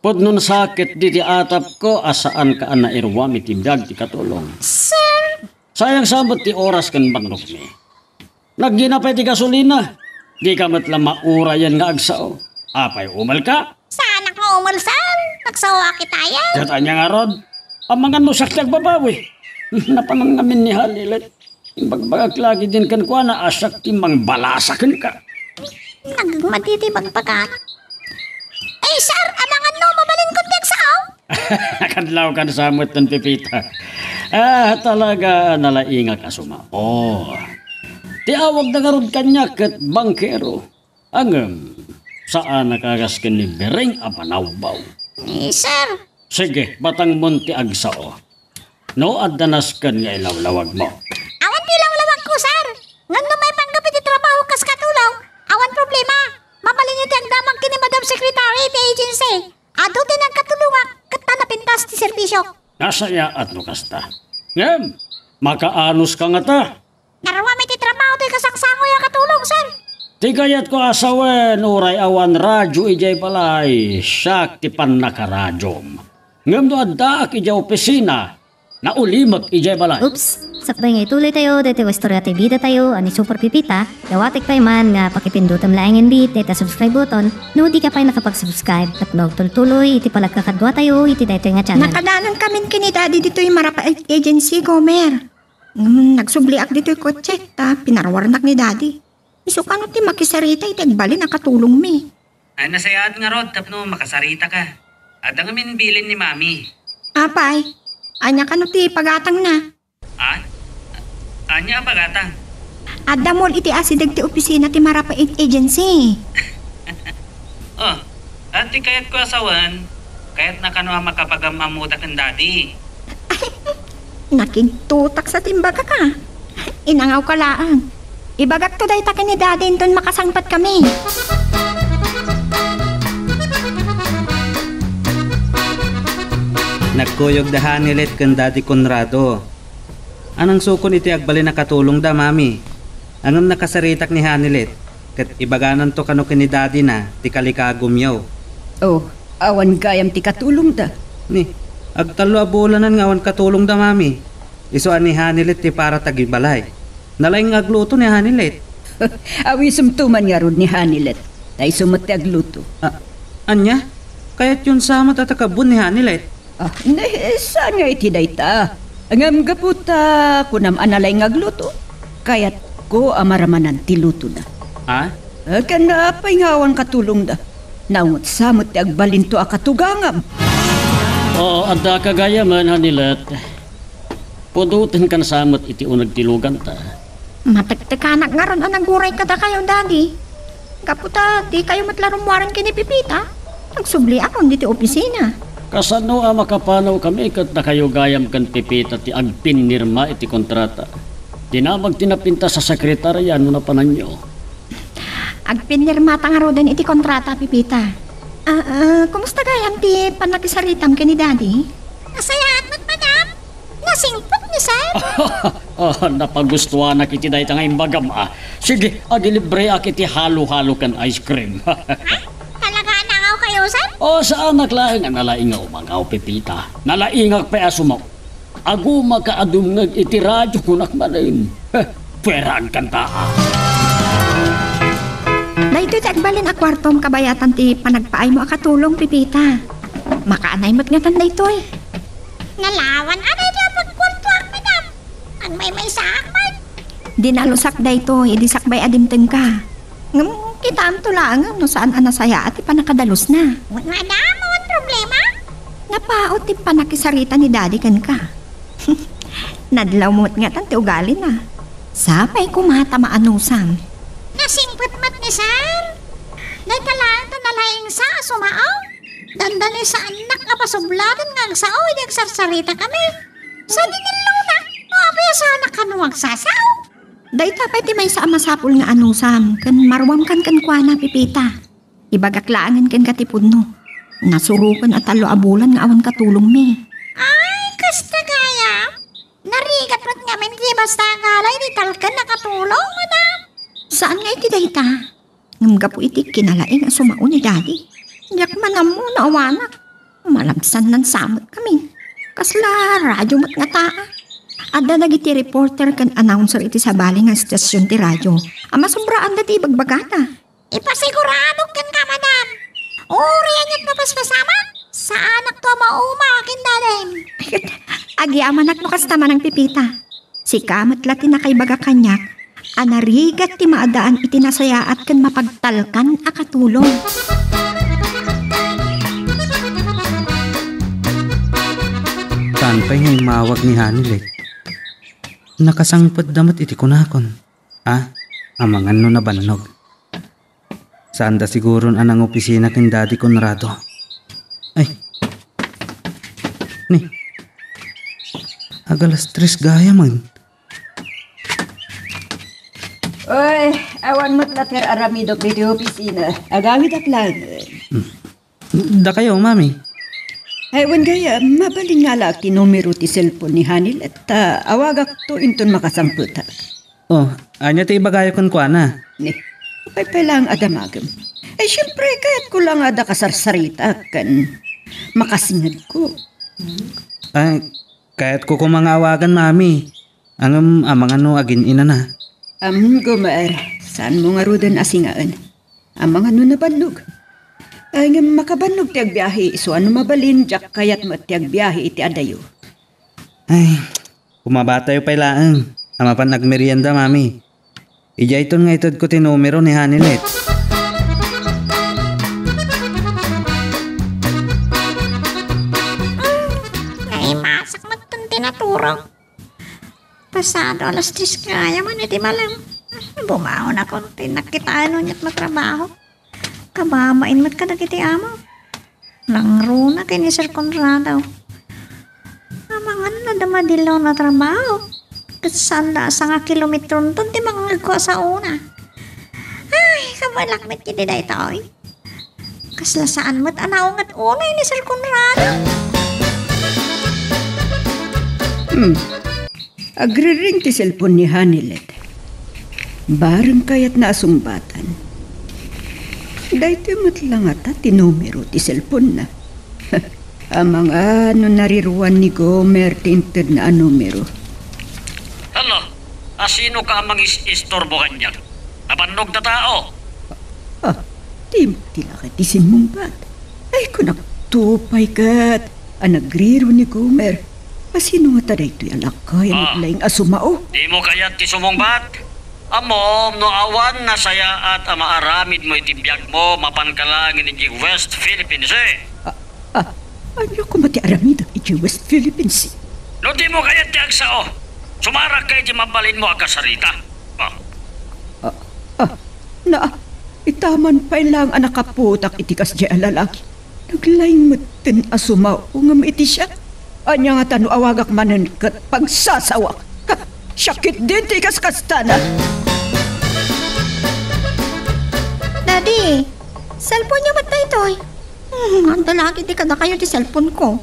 Pudno a sakit diti atapko a saanka a nairuam iti biag ti katulong. Sir! Sayang sa met ti oras ken bannokmi. Naggina pay ti gasolina. Dika met la maurayen nga agsao. Apay, umelka? Saanak nga umel, sir. Nagsaoak itayen. Ket ania ngarud? Amangan no siak ti agbabawi. Napanan ngamin ni Hanilet. Imbagbagak la ketdin kenkuana a siak ti mangbalasak kenka. Nagmadi ti bagbagak. Ay, sir, amangan no mabalinkon ti agsao. Kadlawkan sa met ton Pepita. Ah, talaga nalaingak a sumao. Ti awagda ngarud kaniak ket bangkero. Ngem, saanak a kas ken ni Bereng a panawbaw. Eh, sir. Sige, batangmon ti agsao. No adda nasken nga ilawlawagmo? Awan ti ilawlawagko, sir. Ngem no maipanggep iti trabaho kas katulong, awan problema. Mabalin iti agdamag ken ni Madam Secretary iti agency. Adu ti nagkatulongak ket ta napintas ti serbisio. Nasayaat no kasta. Ngem, makaanus ka ngata? Naruam iti trabaho ti kasangsangoy a katulong, sir. Ti kayatko a sawen, uray awan radio idiay balay, siak ti pannakaradio. Ngem no addaak idiay opisina, naulimek idiay balay. Oops! Sakbay nga ituloy tayo daytoy nga istorya ti bida tayo a ni Super Pipita, dawatek pay man nga pakipindutem laeng inbit dayta subscribe button no dika pay nakapag-subscribe ket magtultuloy iti panagkakadua tayo iti daytoy nga channel. Nakadanan kamin ken ni Daddy ditoy Marapa Agency, Gomer. Mm, nagsubliak ditoy kotse, ta pinaruarnak ni Daddy. Isu kano ti makisarita iti agbalin a katulongmi. Ay, nasayaat ngarud tapno makasaritaka. Adda ngamin bilin ni Mami. Apay, ania kano ti pagatangna? Ah? Ania a pagatang? Adda mall iti asideg ti opisina ti Marapa Agency. Oh, at ti kayatko a sawen, kayatna kano a makapagam-ammoda ken Daddy. Nakigtutak sa timbagak a. Inangawka laeng. Ibagakto dayta ken ni Daddy inton makasangpetkami. Nagkuyog da Hanilet ken Daddy Conrado. A nangsukon iti agbalin a katulongda, Mami. Ngem nakasaritak ni Hanilet, ket ibagananto kano ken ni Daddy-na ti kalikagumyo. Oh, awan gayam ti katulongda. Ni, agtallo a bulanen nga awan katulongda, Mami. Isu a ni Hanilet ti para tagibalay. Nalaing nga agluto ni Hanilet. Awisemto man ngarud ni Hanilet. Ta isu met ti agluto. Ah, ania? Kayatyon sa met a takabbon ni Hanilet? Ah, ne, saan nga iti dayta? Ngem gapu ta kunam a nalaing nga agluto, kayatko a maramanan ti lutona. Ah? Ah, ken apay nga awan katulongda? Naungot sa met ti agbalinto a katugangam. Oo, adda ka gayamen, Hanilet. Pudotenkan sa met iti uneg ti luganta. Matektekanak ngarud a naguray kadakayo, Daddy. Gapu ta dikayo met la rummuaren ken ni Pepita, agsubliakon ditoy opisina. Kasano a makapanawkami ket dakayo gayam ken Pepita ti agpinnirma iti kontrata? Dinamag ti napintas a sekretaria no napananyo. Agpinnirmata ngaruden iti kontrata, Pepita. Ah, ah, kumusta gayam ti pannakisaritam ken ni Daddy? Nasayaat met, madam. Nasingpet ni sir. Ah, napagustuanak iti dayta nga imbagam, ah. Sige, agilibreak iti halo-halo ken ice cream. Ha? Talaga a nangaw kayo, sir? Oh, saanak laeng a nalaing nga umangaw, Pepita. Nalaingak pay a sumao. Agumaka a dumngeg iti radio, kunak manen. Heh, pueraan kanta, ah. Daytoy ti agbalin a kuartom kabayatan ti panagpaaymo a katulong, Pepita. Makaanay met ngatan daytoy. Nalawan a daytoy a pagkuartoak, madam. Agmaymaysaak met. Dinalusak daytoy idi sakbay a dimtengka. Ngem kitaemto laengen no saan a nasayaat ti pannakadalusna. Wen, madam, awan problema. Napaut ti pannakisarita ni Daddy kenka. Nadlaw met ngatan ti ugalina. Sapay koma ta maanusam. Nasingpet met ni sir. Dayta laeng ta nalaingsa a sumao. Dandani saannak a pasublaten nga agsao idi agsarsaritami. Sadinellonak no apay a saanak kano agsasao. Dayta pay ti maysa a masapul nga anusam ken maruamkan kenkuana, Pepita. Ibagak laengen kenka ti pudno. Nasuroken a tallo a bulan nga awan katulongmi. Ay, kasta gayam? Narigat met ngamin ti basta agala iti talken a katulong, madam. Saan nga iti dayta? Ngem gapu iti kinalaing a sumao ni Daddy, diak man ammo no awanak. Malabsannan sa met kami. Kasla radio met ngata. Adda dagiti reporter ken announcer iti sabali nga estasion ti radio a masobraanda ti ibagbagata. Ipasiguradok kenka, madam. Uray aniat nga paspasamak, saanakto a mauma ken Daddy. Agyamanak no kasta man, Pepita. Sika met la ti nakaibaga kaniak a narigat ti maadaan iti nasayaat ken mapagtalkan a katulong. Saan pay nga immawag ni Hanilet? Nakasangpetda met iti kunakon. Ah, amangan no nabannog. Saanda siguron a nangopisina ken Daddy Conrado. Ay. Ni. Agalas tres gayam. Oy, awan met la ti ar-aramidok ditoy opisina. Agawidak laeng. Hmm. Dakayo, Mami. Ay, wen gayam, mabalin nga alaek ti numero ti cellphone ni Hanilet, ta awagakto inton makasangpetak. Oh, ania ti ibagayo kenkuana? Ni, apay pay laeng a damagem? Eh, siempre, kayatko la nga adda kasarsaritak ken makasingedko. Ay, kayatko koma nga awagan, Mami. Ngem amangan no agin-inana. Am, Gomer, saanmo ngaruden a singaen? Amangan no nabannog. Ay, ngem makabannog ti agbiahe, isu a no mabalin, diak kayat met ti agbiahe iti adayo. Ay, kumabatayo pay laeng a mapan agmerienda, Mami. Idiayton nga itedko ti numero ni Hanilet. Naimasak met ti naturog. Pasado alas tres gayam iti malem. Bumaonakon ti nakitaen no aniat matrabaho. Kabamain met kadagiti amo. Nangruna ken ni Sir Conrado. Amangan no adda madillaw a trabaho. Ket saanda a sanga kilometronton ti mangngegko a saona. Ay, kabalak met iti daytoy. Kasla saan met a naunget unay ni Sir Conrado. Hmm. Agrirring ti cellphone ni Hanilet. Bareng kayatna a sungbatan. Daytoy met la ngata ti numero ti cellphone-na. Amangan no nariruan ni Gomer ti intedna a numero. Hala, asino ka a mangis-istorbo kaniak? Nabannog ta tao. Ah, di mo ti lakay ti simmungbat. Ay, kunak, tupay ket a nagriro ni Gomer. Asino ngata daytoy a lakay a Ah. naglaing a sumao? Di mo kayat ti sumungbat? Ammom no awan nasayaat a maaramidmo iti biagmo, mapanka laengen idiay West Philippine Sea. Ah, ah, ania koma ti aramidek idiay West Philippine Sea? No di mo kayat ti agsao, sumarak ka iti mabalinmo a kasarita. Ah, na, itaman pay lang a nakaputak iti kasdiay a lalaki. Naglaing metten a sumaw ngem iti siak. Ania ngata no awagak manen ket pagsasawak? Ha, siak ketdin ti ikaskastana. Daddy, cellphone-yo met daytoy? Hmm, adda la ketdi kadakayo ti cellphone-ko.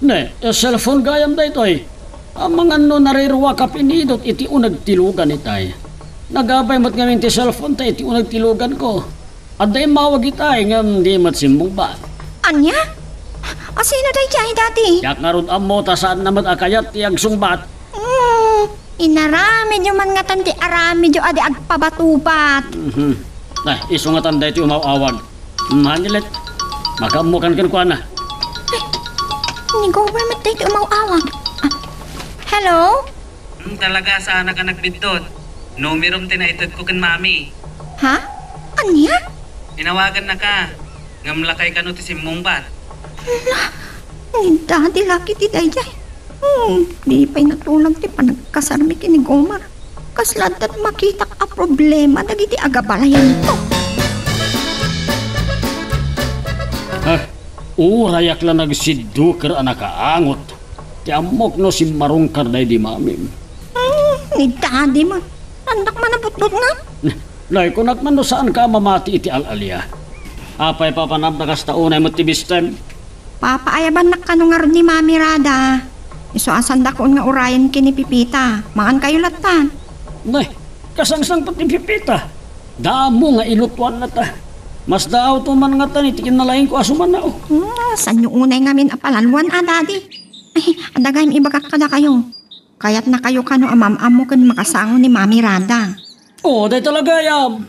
Ne, a cellphone gayam daytoy. Amangan no nariruaka pinidot iti uneg ti lugan itay. Nagabay met ngamin ti cellphone ta iti uneg ti luganko. Adda immawag itay ngem di met simmungbat. Ania? A sino daydiay, Daddy? Diak ngarud ammo ta saanna met a kayat ti agsungbat. Hmm, inaramidyo man ngatan ti aramidyo a di agpabatubat. Mhm. Ay, isu ngatan daytoy umaw-awag. Hmm, Hanilet, makaammokan kenkuana. Ay, ni Gomer met daytoy umaw-awag. Ah, hello? Hmm, talaga, saanak a nagbiddut. Numerom ti naitedko ken Mami. Ha? Ania? Inawagannaka. Ngem lakay kano ti simmungbat? Hala, ni Daddy la ketdi daydiay. Hmm, di pay natulag ti panagkasarmi ken ni Gomer. Kasla adda ti makitak a problema dagiti agabalayanto. Ah, urayak la nagsidduker a nakaangot. Ti ammok no simmarungkar daydi Mamim. Hmm, ni Daddy man. Saandak man a butbutngen. Nay, kunak man no saanka a mamati iti al-alia. Apay, papanam ta kasta unay met ti bistem? Papaayabannak kano ngarud ni Mami Rada. Isu a saandaon nga urayen ken ni Pipita. Mangankayo lattan. Nay, kasangsangpet ni Pipita. Damo nga ilutuannata. Masdaawto man ngatan iti kinalaingko a sumannao. Hmm, saanyo unay ngamin a palalwan a, Daddy. Ay, adda gayam ibagak kadakayo. Kayatnakayo kano a mam-ammo ken makasango ni Mami Rada. Oh, dayta la gayam.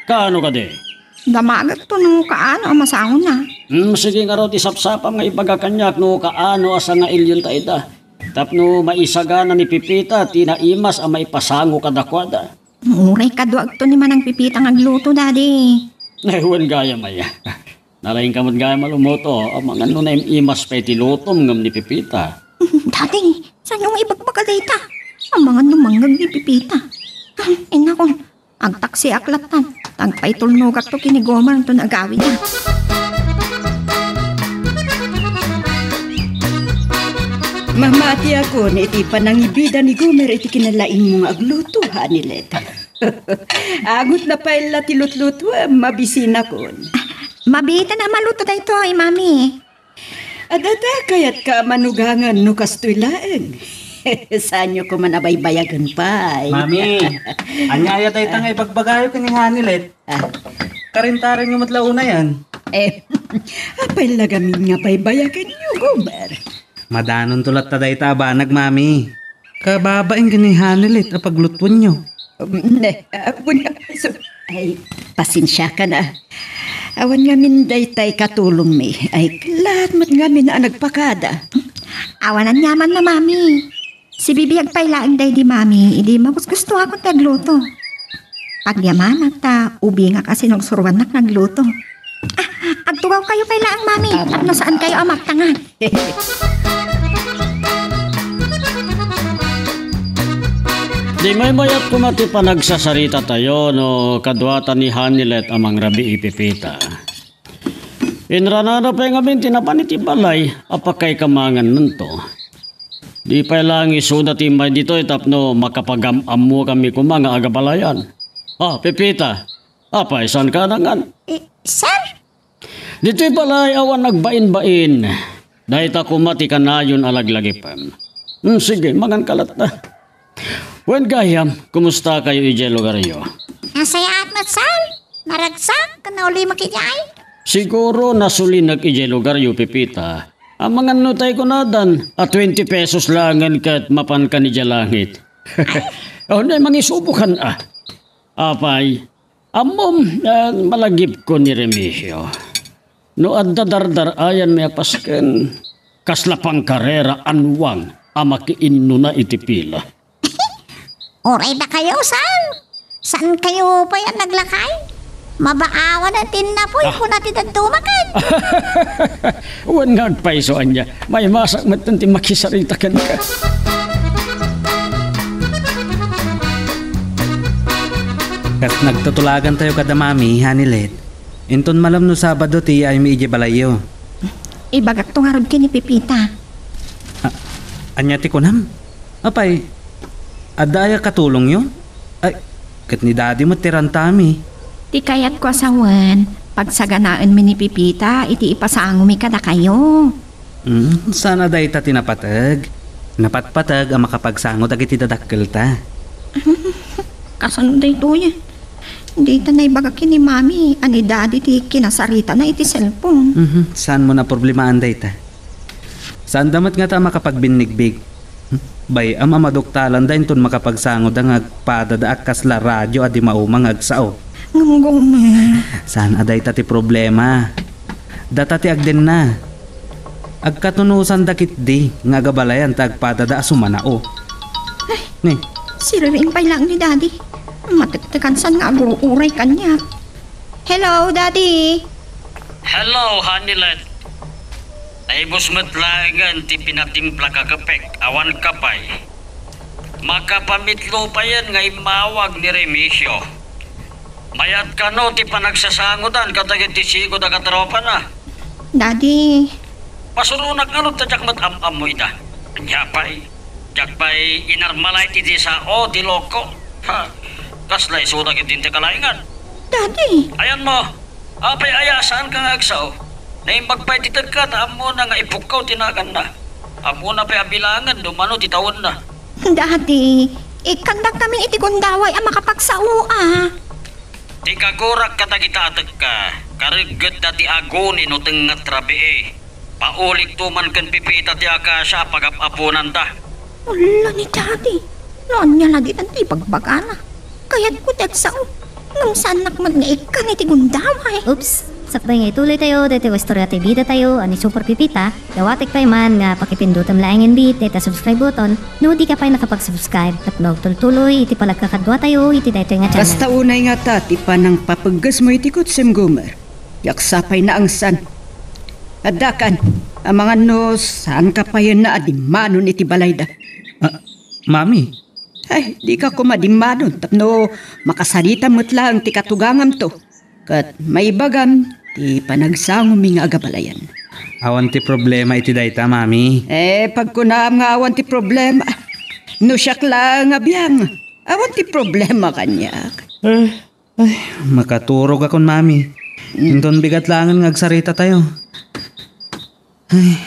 Kaano kadi? Damagekto no kaano a masangona. Hmm, sige ngarud, isapsapam nga ibaga kaniak no kaano a sangailionta ida. Tapno maisagana ni Pipita ti naimas a maipasango kadakuada. Uray kaduagto ni Manang Pipita nga agluto, Daddy. Ay, wen gayam aya. Nalaingka met gayam a lumuto, amangan no naim-imas pay ti lutom ngem ni Pipita. Daddy, saanyo nga ibagbaga dayta? Amangan no mangngeg ni Pipita. Ah, ay nako, agtaksiak lattan. Agpaitulnogakto ken ni Gomer inton agawida. Mamatiakon iti panangibida ni Gomer iti kinalaingmo nga agluto, Hanilet. Angot na pay la ti lutlutuem, mabisinakon. Mabiitan a maluto daytoy, Mami. Adda ta kayatka a manugangan no kastoy laeng. Saanyo koma a baybayagen pay. Mami, ania aya dayta nga ibagbagayo ken ni Hanilet? Ah. Karintarenyo met la unayan. Eh, apay la ngamin nga baybayagenyo, Gomer? Madanonto latta dayta a banag, Mami. Kababain ken ni Hanilet a paglutuenyo. Um, ne, ah, wen nga, so, ay, pasensiakan a. Awan ngamin daytay katulongmi. Ay, kalat met ngamin a nagpakada. Awan aniamanna, Mami. Sibibiag pay laeng daydi Mami, idi magusgustoakon ti agluto. Agyamanak ta ubingak a sinursuruannak nga agluto. Ah, agtugawkayo pay laeng, Mami, tapno saankayo a maptangan. Di maymayat koma ti panagsasaritatayo no kaduata ni Hanilet a mangrabii, Pipita. Inranana pay ngamin ti napan iti balay a pakaikamangannanto. Di pay laeng isuda ti immay ditoy tapno makapagam-ammokanmi koma nga agabalayan. Ah, Pipita, apay, saanka a nangan? Eh, sir? Ditoy balay awan agbainbain. Dayta koma ti kanayon a laglagipem. Hmm, sige, manganka latta. Wen gayam, kumustakayo idiay lugaryo? Nasayaat met, sir. Naragsak ken naulimek idiay. Siguro nasulinek idiay lugaryo, Pipita. Amangan no tay kunadan a twenty pesos laengen ket mapankan idiay langit. Ay. Oh, ne, mangisubokan a. Apay, ammom, ah, malagipko ni Remigio. No adda dardar-ayanmi a pasken, kasla pangkarera a nuang a makiinnuna iti pila. Uray dakayo, sir. Saankayo pay a naglakay? Mabaawan ti innapoy, ah, kuna ti dadduma ken. Wen nga agpayso ania, maimasak metten ti makisarita kenka. Nagtutulagantayo kada Mami, Hanilet. Inton malem no Sabado ti iyaaymi idiay balayyo. Ibagakto ngarud ken ni Pepita. A-, ania ti kunam? Apay, adda aya katulongyo? Ay, ket ni Daddy met ti rantami. Ti kayatko a sawen, pagsaganaenmi ni Pepita iti ipasangomi kadakayo. Mm, saan a dayta ti napateg. Napatpateg a makapagsango dagiti dadakkelta. Kasano daytoyen? Dita naibaga ken ni Mami a ni Daddy ti kinasaritana iti cellphone. Mhm, saanmo a problemaan dayta? Saanda met ngata a makapagbinnigbiig. Bay-am a maduktalanda inton makapagsangoda nga agpadada a kasla radio a di mauma nga agsao. Ngem Gomer. Saan a dayta ti problema? Data ti agdenna. Agkatunusanda ketdi nga agabalayan ta agpadada a sumanao. Ay, ni? Siririing pay laeng ni Daddy. Matektekan san nga agur-uray kaniak. Hello, Daddy! Hello, Hanilet. Naibus met laengen ti pinatimplak a kepek, awan ka pay. Makapamitlo payen nga immawag ni Remigio. Mayat kano ti panagsasangodan kadagiti sigud a katropana. Daddy. Pasuronak ngarud ta diak met am-ammo ida. Ania pay? Diak pay inarmala iti sao ti loko. Ha? Kasla isuda ketdin ti kalaingan. Daddy. Ayanmo, apay aya a saanka nga agsao? Naimbag pay ti tedka ta ammona nga ipukkaw ti naganna. Ammona pay a bilangen no mano ti tawenna. Daddy, ikkandakkamin iti gundaway a makapagsao a. Ti kagurak kadagita a tedka, kareggetda ti aguni no tengnget rabii. Paulikto man ken pipita ti akasia a pagap-aponanda. Ulla ni Daddy, no ania la ditan ti ibagbagana. Kayatko ti agsao, ngem saannak met nga ikkan iti gundaway. Oops! Sakbay nga ituloytayo daytoy a istorya ti bidatayo a ni Super Pipita, dawatek pay man nga pakipindutem laengen bi dayta subscribe button no dika pay nakapag-subscribe tapno agtultuloy iti panagkakaduatayo iti daytoy nga channel. Kasta unay ngata ti panangpapeggesmo iti kutsem, Gomer. Diak sapay naangsan. Addakan, amangan no saanka payen a dimmanon iti balayda. Ah, Mami. Ay, dika koma dimmanon tapno makasarita met laeng ti katugangamto. Ket maibagam ti panagsangomi nga agabalayan. Awan ti problema iti dayta, Mami. Eh, pagkunam nga awan ti problema. No siak laeng a biang, awan ti problema kaniak. Eh, Ay, makaturogakon, Mami. Mm. Inton bigat laengen nga agsaritatayo. Ay,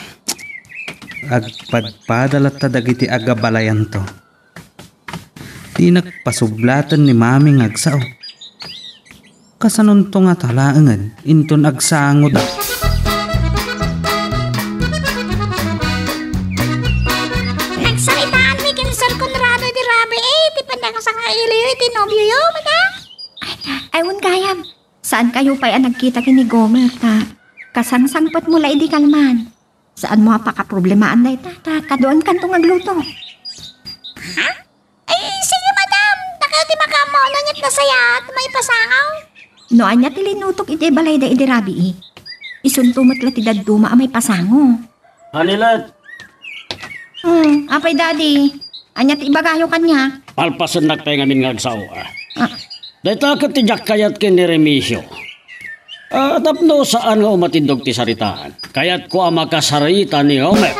agpadpada latta dagiti agabalayanto. Dinak pasublaten ni Mami nga agsao. Kasanonto ngata laengen inton agsangoda? Nagsaritaanmi ken Sir Conrado iti rabii, eh, ti panagsangailiyo iti nobioyo, madam. Ay, ay, wen gayam. Saankayo pay a nagkita ken ni Gomer, ta kasangsangpetmo la idi kalman. Saanmo a pakaproblemaen dayta, ta kaduaenkanto nga agluto. Ha? Ay, sige, madam. Dakayo ti makaammo no aniat nasayaat maipasango. No ania ti linutok iti balayda idi rabii, isunto met la ti dadduma a maipasango. Hanilet! Hmm, apay, Daddy? Ania ti ibagayo kaniak? Palpasennak pay ngamin nga agsao, ah. Ah. Dayta ket ti diak kayat ken ni Remigio. Ah, tapno saan nga umatindog ti saritaan. Kayatko a makasarita ni Homer.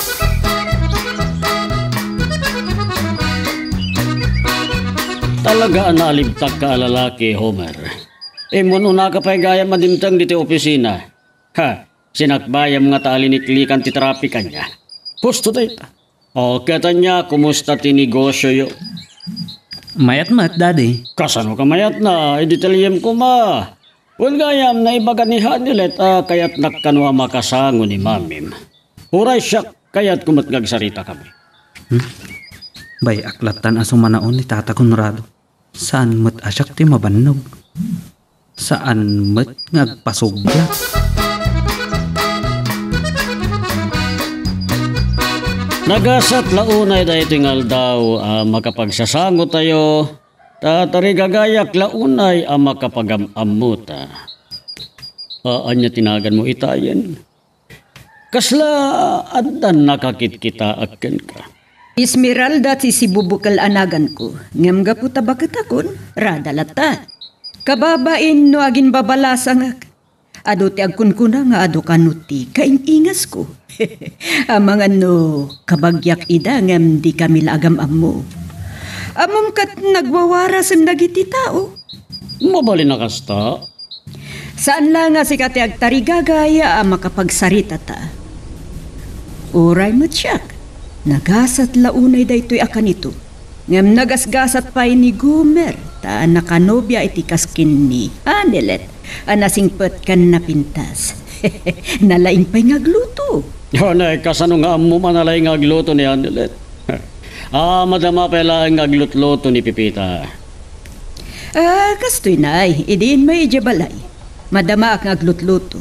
Talaga a naalibtakka a lalaki, Homer. Immun-unaka pay gayam a dimteng ditoy opisina. Ha, sinakbayam ngata a liniklikan ti traffic ania. Husto dayta. O, ket ania, kumusta ti negosioyo? Mayat met, Daddy. Kasano ka mayatna? Idi taliem koma. Wen gayam, naibaga ni Hanilet a kayatnak kano a makasango ni Mamim. Uray siak, kayatko met nga agsaritakami. Hmm? Bay-ak lattan a sumanaon ni Tata Conrado. Saan met a siak ti mabannog? Saan met nga agpasublat? Nagasat la unay daytoy nga aldaw a makapagsasangotayo, ta tarigagayak la unay a makapagam-ammota. A, ania ti naganmo itayen? Kasla addan nakakitkitaak kenka? Esmeralda ti sibubukel a naganko, ngem gapu ta baketakon, Rada latta. Kababain no aginbabalasangak, adu ti agkunkuna nga adu kano ti kaing-ingasko. Amangan no kabagiak ida ngem dikami la agam-ammo. Ammom ket nagwawarasen dagiti tao. Mabalin a kasta? Saan la nga sika ti agtarigagay a makapagsaritata. Uray met siak, nagasat la unay daytoy a kanito. Ngem nagasgasat pay ni Gomer ta nakanobia iti kas ken ni Hanelet a nasingpet ken napintas. Nalaing pay nga agluto. Hanay, kasano nga ammom a nalaing nga agluto ni Hanelet? Ah, madama pay laeng nga aglutluto ni Pipita. Ah, kastoy, nay, idi immay idiay balay, madamaak nga aglutluto.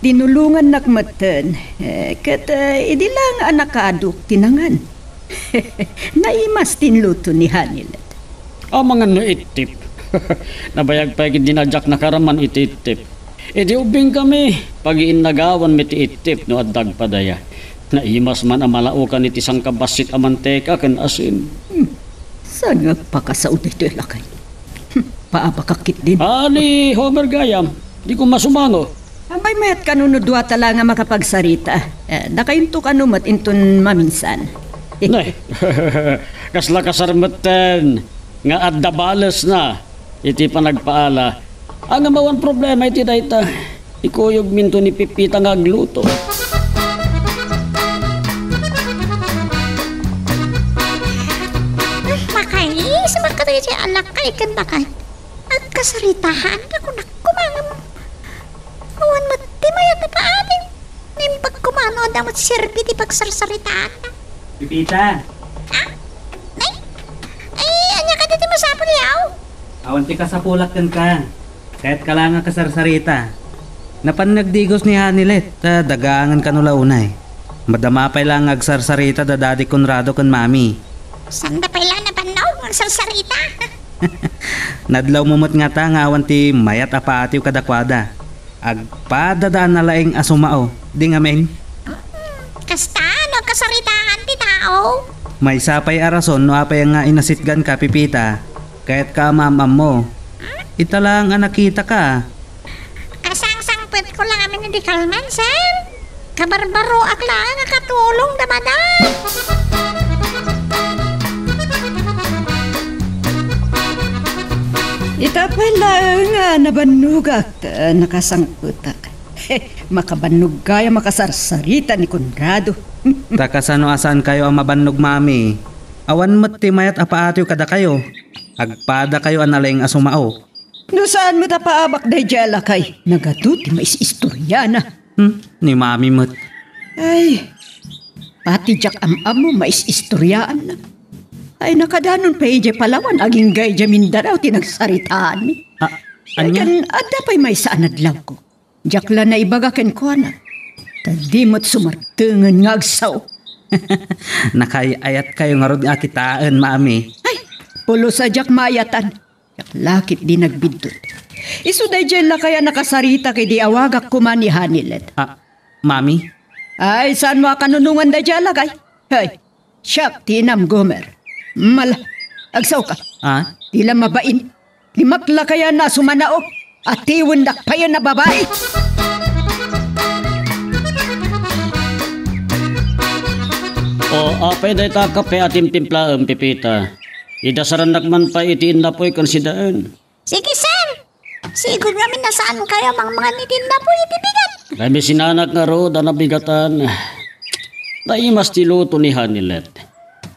Tinulongannak metten, eh, ket, eh, idi lang a nakaaduk ti nangan. Naimas ti inluto ni Hanilet. Amangan no ittip. Nabayag pay ket di na diak nakaraman iti ittip. Idi ubbing kami, pagiinnagawanmi ti ittip no adda agpadaya. Naimas man a malaokan iti sangkabassit a manteka ken asin. Hmm. Saan nga agpakasao daytoy a lakay? Hmm. Paabakak ketdin. Ah, ni Homer gayam, di ko masumango. Ammay mayat kano no duata la nga makapagsarita. Eh, dakayonto kano met inton maminsan. Ne, kasla kasar metten nga adda balesna iti panagpaala. Ngem awan problema iti dayta. Ikuyogminto ni Pipita nga agluto. Makainis man kadagiti alakay ken bakay. Agkasaritaannak, kunak koma ngem awan met ti mayat a paadi. Naimbag koma no adda met serbi ti pagsarsaritaanna. Pipita! Ah? Ay! Ay, ania kadi ti masapul, yaw? Awan ti kasapulak kenka. Kayatka la nga agsarsarita. Napan nga agdigos ni Hanilet, ta dagangen kano la unay. Madama pay la nga agsarsarita da Daddy Conrado ken Mami. Sanda pay la nabannog nga agsarsarita? Nadlawmo met ngata nga awan ti mayat a paatiw kadakuada. Agpadada a nalaing a sumao, di ngamin? Kasta no agkasaritaan ti tao. Maysa pay a rason no apay nga inasitganka, Pipita, kayatka a maam-ammo. Ita laeng a nakitaka. Kasangsangpetko la ngamin idi kalman, sir. Kabarbaroak laeng a katulong da madam. Ita pay laeng a nabannogak ta nakasangpetak. Makabannog gayam a kasarsarita ni Conrado. Ta kasano a saankayo a mabannog, Mami? Awan met ti mayat a paatiw kadakayo. Agpadakayo a nalaing a sumao. No saan met a paabak daydiay a lakay, nagadu ti mais-istoriana. Hmm, ni Mami met. Ay, pati diak am-ammo mais-istoriaanna. Ay, nakadanon pay idiay Palawan, agingga idiay Mindanao ti nagsaritaanmi. Ah, ania? Ken adda pay maysa a nadlawko. Diak la naibaga kenkuana. Ta di met sumartengen nga agsao. Nakaay-ayatkayo ngarud nga kitaen, Mami. Ay, pulos a diak maayatan. Diak la ketdi nagbiddut. Isu daydiay lakay a nakasaritak idi awagak koma ni Hanilet. Ah, Mami? Ay, saanmo a kanunongan daydiay a lakay? Hay, siak ti inam, Gomer. Mala, agsaoka. Ah? Di la mabain. Limak lakay a sumanao. Atiwendak payen a babai. O, apay dayta a kape a timtimplaem, Pipita? Idasarannak man pay iti innapoy ken sidaen. Sige, sir. Sigud ngamin a saankayo a mangmangan iti innapoy iti bigat. Kami sinanak ngarud a nabigatan. Naimas ti luto ni Hanilet.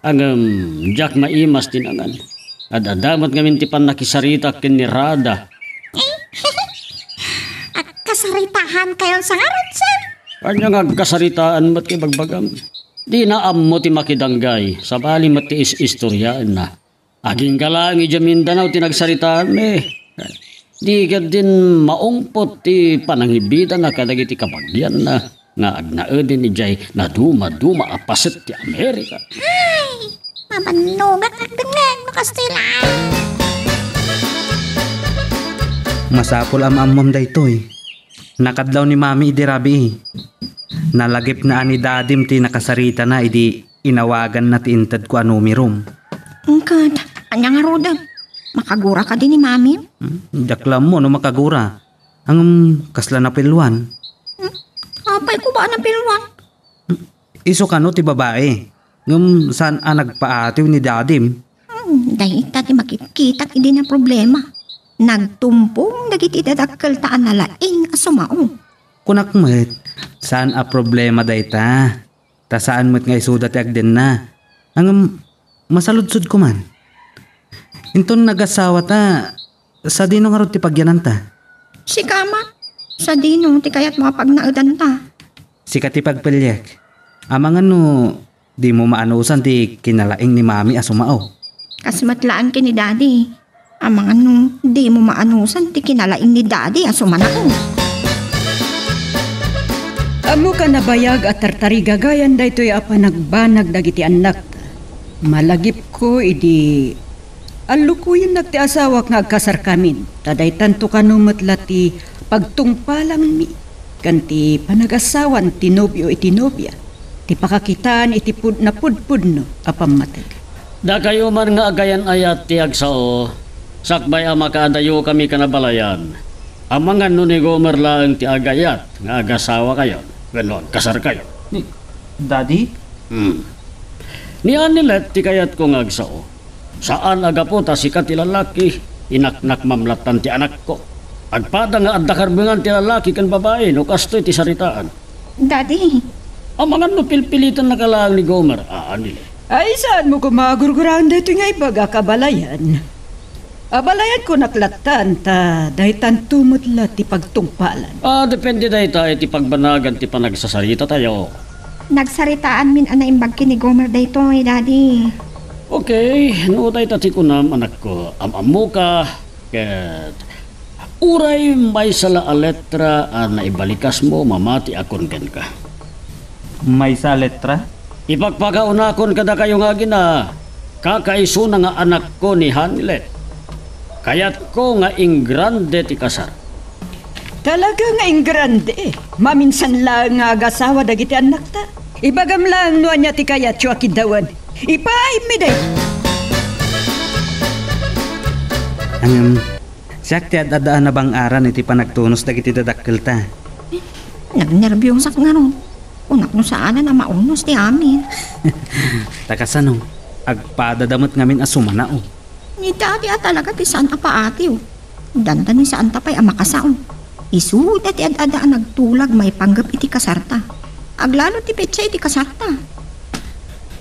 Ngem diak maimas ti nangan. Ad-adda met ngamin ti pannakisaritak ken ni Rada. Agkasaritaankayon sa ngarud, sir? Ania nga agkasaritaan met ti bagbagam? Dina ammo ti makidanggay, sabali met ti is-istoriaenna. Agingga laeng idiay Mindanao ti nagsaritaanmi. Di ketdin maungpot ti panangibidana kadagiti kabagianna nga agnaeden idiay nadumaduma a paset ti Amerika. Ay, mabannogak agdengngeg no kastoy laeng. Masapul a maammom daytoy. Nakadlaw ni Mami idi rabii. Nalagipna a ni Dadim ti nakasaritana idi inawaganna ti intedko a numerom. Ket, ania ngaruden? Makagura kadi ni Mami? Hmm, diak la ammo no makagura. Ngem kasla napilwan. Hmm? Apay ko ba a napilwan? Hmm, isu kano ti babai. Ngem saan a nagpaatiw ni Dadim? Hmm, dayta ti makitkitak idi naproblema. Nagtumpong dagiti dadakkelta a nalaing a sumao. Kunak met, saan a problema dayta. Ta saan met nga isuda ti agdenna. Ngem, masaludsodko man. Inton nagasawa ta, sadino ngarud ti pagyananta? Sika, ama. Sadino ti kayatmo a pagnaedanta? Sika ti pagpiliek. Amangan no dimo maanusan ti kinalaing ni Mami a sumao. Kas met laeng ken ni Daddy. Amangan no dimo maanusan ti kinalaing ni Daddy a sumao. Ammok a nabayag a tartarigagayan daytoy a panagbanag dagiti annakta. Malagipko idi allukoyennak ti asawak nga agkasarkamin, ta daytanto kano met la ti pagtungpalangmi ken ti panagasawan ti nobio iti nobia, ti pakakitaan iti pud-, napudpudno a pammateg. Dakayo man nga agayan-ayat ti agsao, sakbay a makaadayokami ken abalayan, amangan no ni Gomer laeng ti agayat nga agasawakayo wenno agkasarkayo. Ni, Daddy? Hmm. Ni Anilet ti kayatko nga agsao. Saan a gapu ta sika ti lalaki, inaknak mamlattan ti anakko. Agpada nga adda karbengan ti lalaki ken babai no kastoy ti saritaan. Daddy. Amangan no pilpilitennaka laeng ni Gomer, a, Anilet. Ay, saanmo koma a gurguraen daytoy nga ibagak, abalayan? Abalayanko nak lattan, ta daytanto met la ti pagtungpalan. Ah, depende dayta iti pagbanagan ti panagsasaritatayo. Nagsaritaanmin a naimbag ken ni Gomer daytoy, Daddy. Okay, no dayta ti kunam, anakko, am-ammoka, ket uray maysa la a letra a naibalikasmo, mamatiakon kenka. Maysa a letra? Ipakpakaunakon kadakayo nga agina, kakaisuna nga anakko ni Hanilet. Kayatko nga ingrande ti kasar. Talaga nga ingrande. Maminsan laeng nga agasawa dagiti annakta. Ibagam laeng no ania ti kayatyo a kiddawen. Ipaaymi day. Ngem, siak ti ad-adda a nabang-aran iti panagtunos dagiti dadakkelta. Nagnerbiosak ngarud. Kunak no saanen a maunos ti amin. Ta kasano, agpadada met ngamin a sumanao. Ni Daddy a talaga ti saan a paatiw. Dandani saanta pay a makasao. Isuda ti ad-ada a nagtulag maipanggep iti kasarta. Aglalo ti petsa iti kasarta.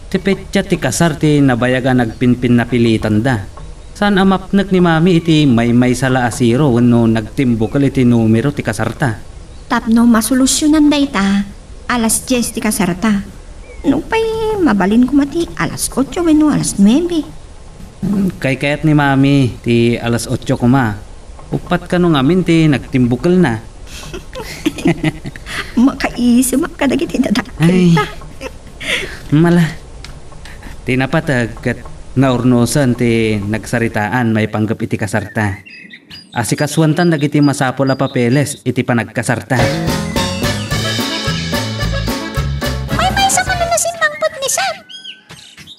Ti petsa ti kasar ti nabayag a nagpinpinnapilitanda. Saan a mapnek ni Mami iti maymaysa la a zero wenno nagtimbukel iti numero ti kasarta. Tapno masolusionan dayta, alas dies ti kasarta. Nupay mabalin koma ti alas otso wenno alas nuebe. Kaykayat ni Mami ti alas otso koma. Uppat kano ngamin ti nagtimbukelna. Makaisimak kadagiti dadakkelta. Ay. Mala. Ti napateg ket naurnosen ti nagsaritaan maipanggep iti kasarta. Asikasuantan dagiti masapul a papeles iti panagkasarta. Maymaysa man a nasimmangpet ni Sir.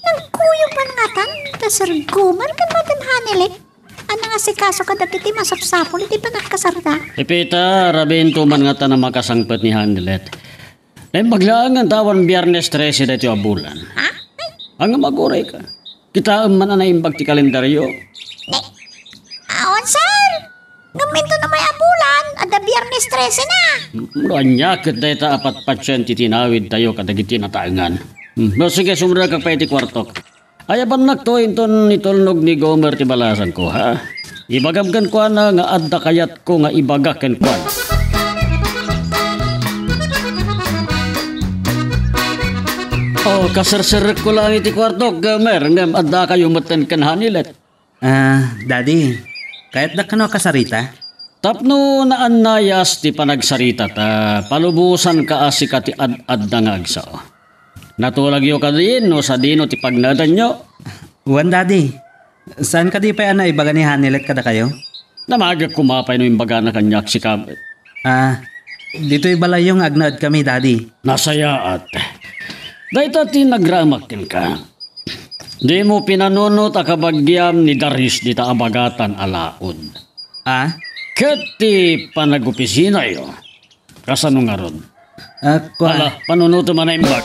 Nagkuyog man ngatan da Sir Gomer ken Madam Hanilet a nangasikaso kadagiti masapsapul iti panagkasarta. Pepita, rabiinto man ngatan a makasangpet ni Hanilet. Naimbag laeng ta awan Biyernes trese daytoy a bulan. Ha? Ay. Ngem agurayka. Kitaem man a naimbag ti kalendario. Ni, awan, sir. Ngem inton umay a bulan, adda Biyernes trese na. No ania ket dayta a patpatien ti tinawidtayo kadagiti nataengan. Hmm, no, sige, sumrekak pay iti kuartok. Ayabannakto inton itulnog ni Gomer ti balasangko, ha? Ibagam kenkuana nga adda kayatko nga ibaga kenkuana. Oh, kaserserekko laeng iti kuartok, Gomer, ngem addakayo metten ken Hanilet. Ah, Daddy, kayatdak kano a kasarita? Tapno naannayas ti panagsarita ta palubosanka a sika ti ad-adda nga agsao. Natulagyo kadi no sadino ti pagnaedanyo? Wen, Daddy. Saan kadi pay a naibaga ni Hanilet kadakayo? Namagek koma pay no imbagana kaniak sika. Ah, ditoy balayyo nga agnaedkami, Daddy. Nasayaat. Dayta ti nagraemak kenka. Dimo pinanunot a kabagiam ni Darius dita a bagatan a laud. Ah? Ket ti panagopisinayo, kasano ngarud? Ah, kua. Ala, panunotem a naimbag.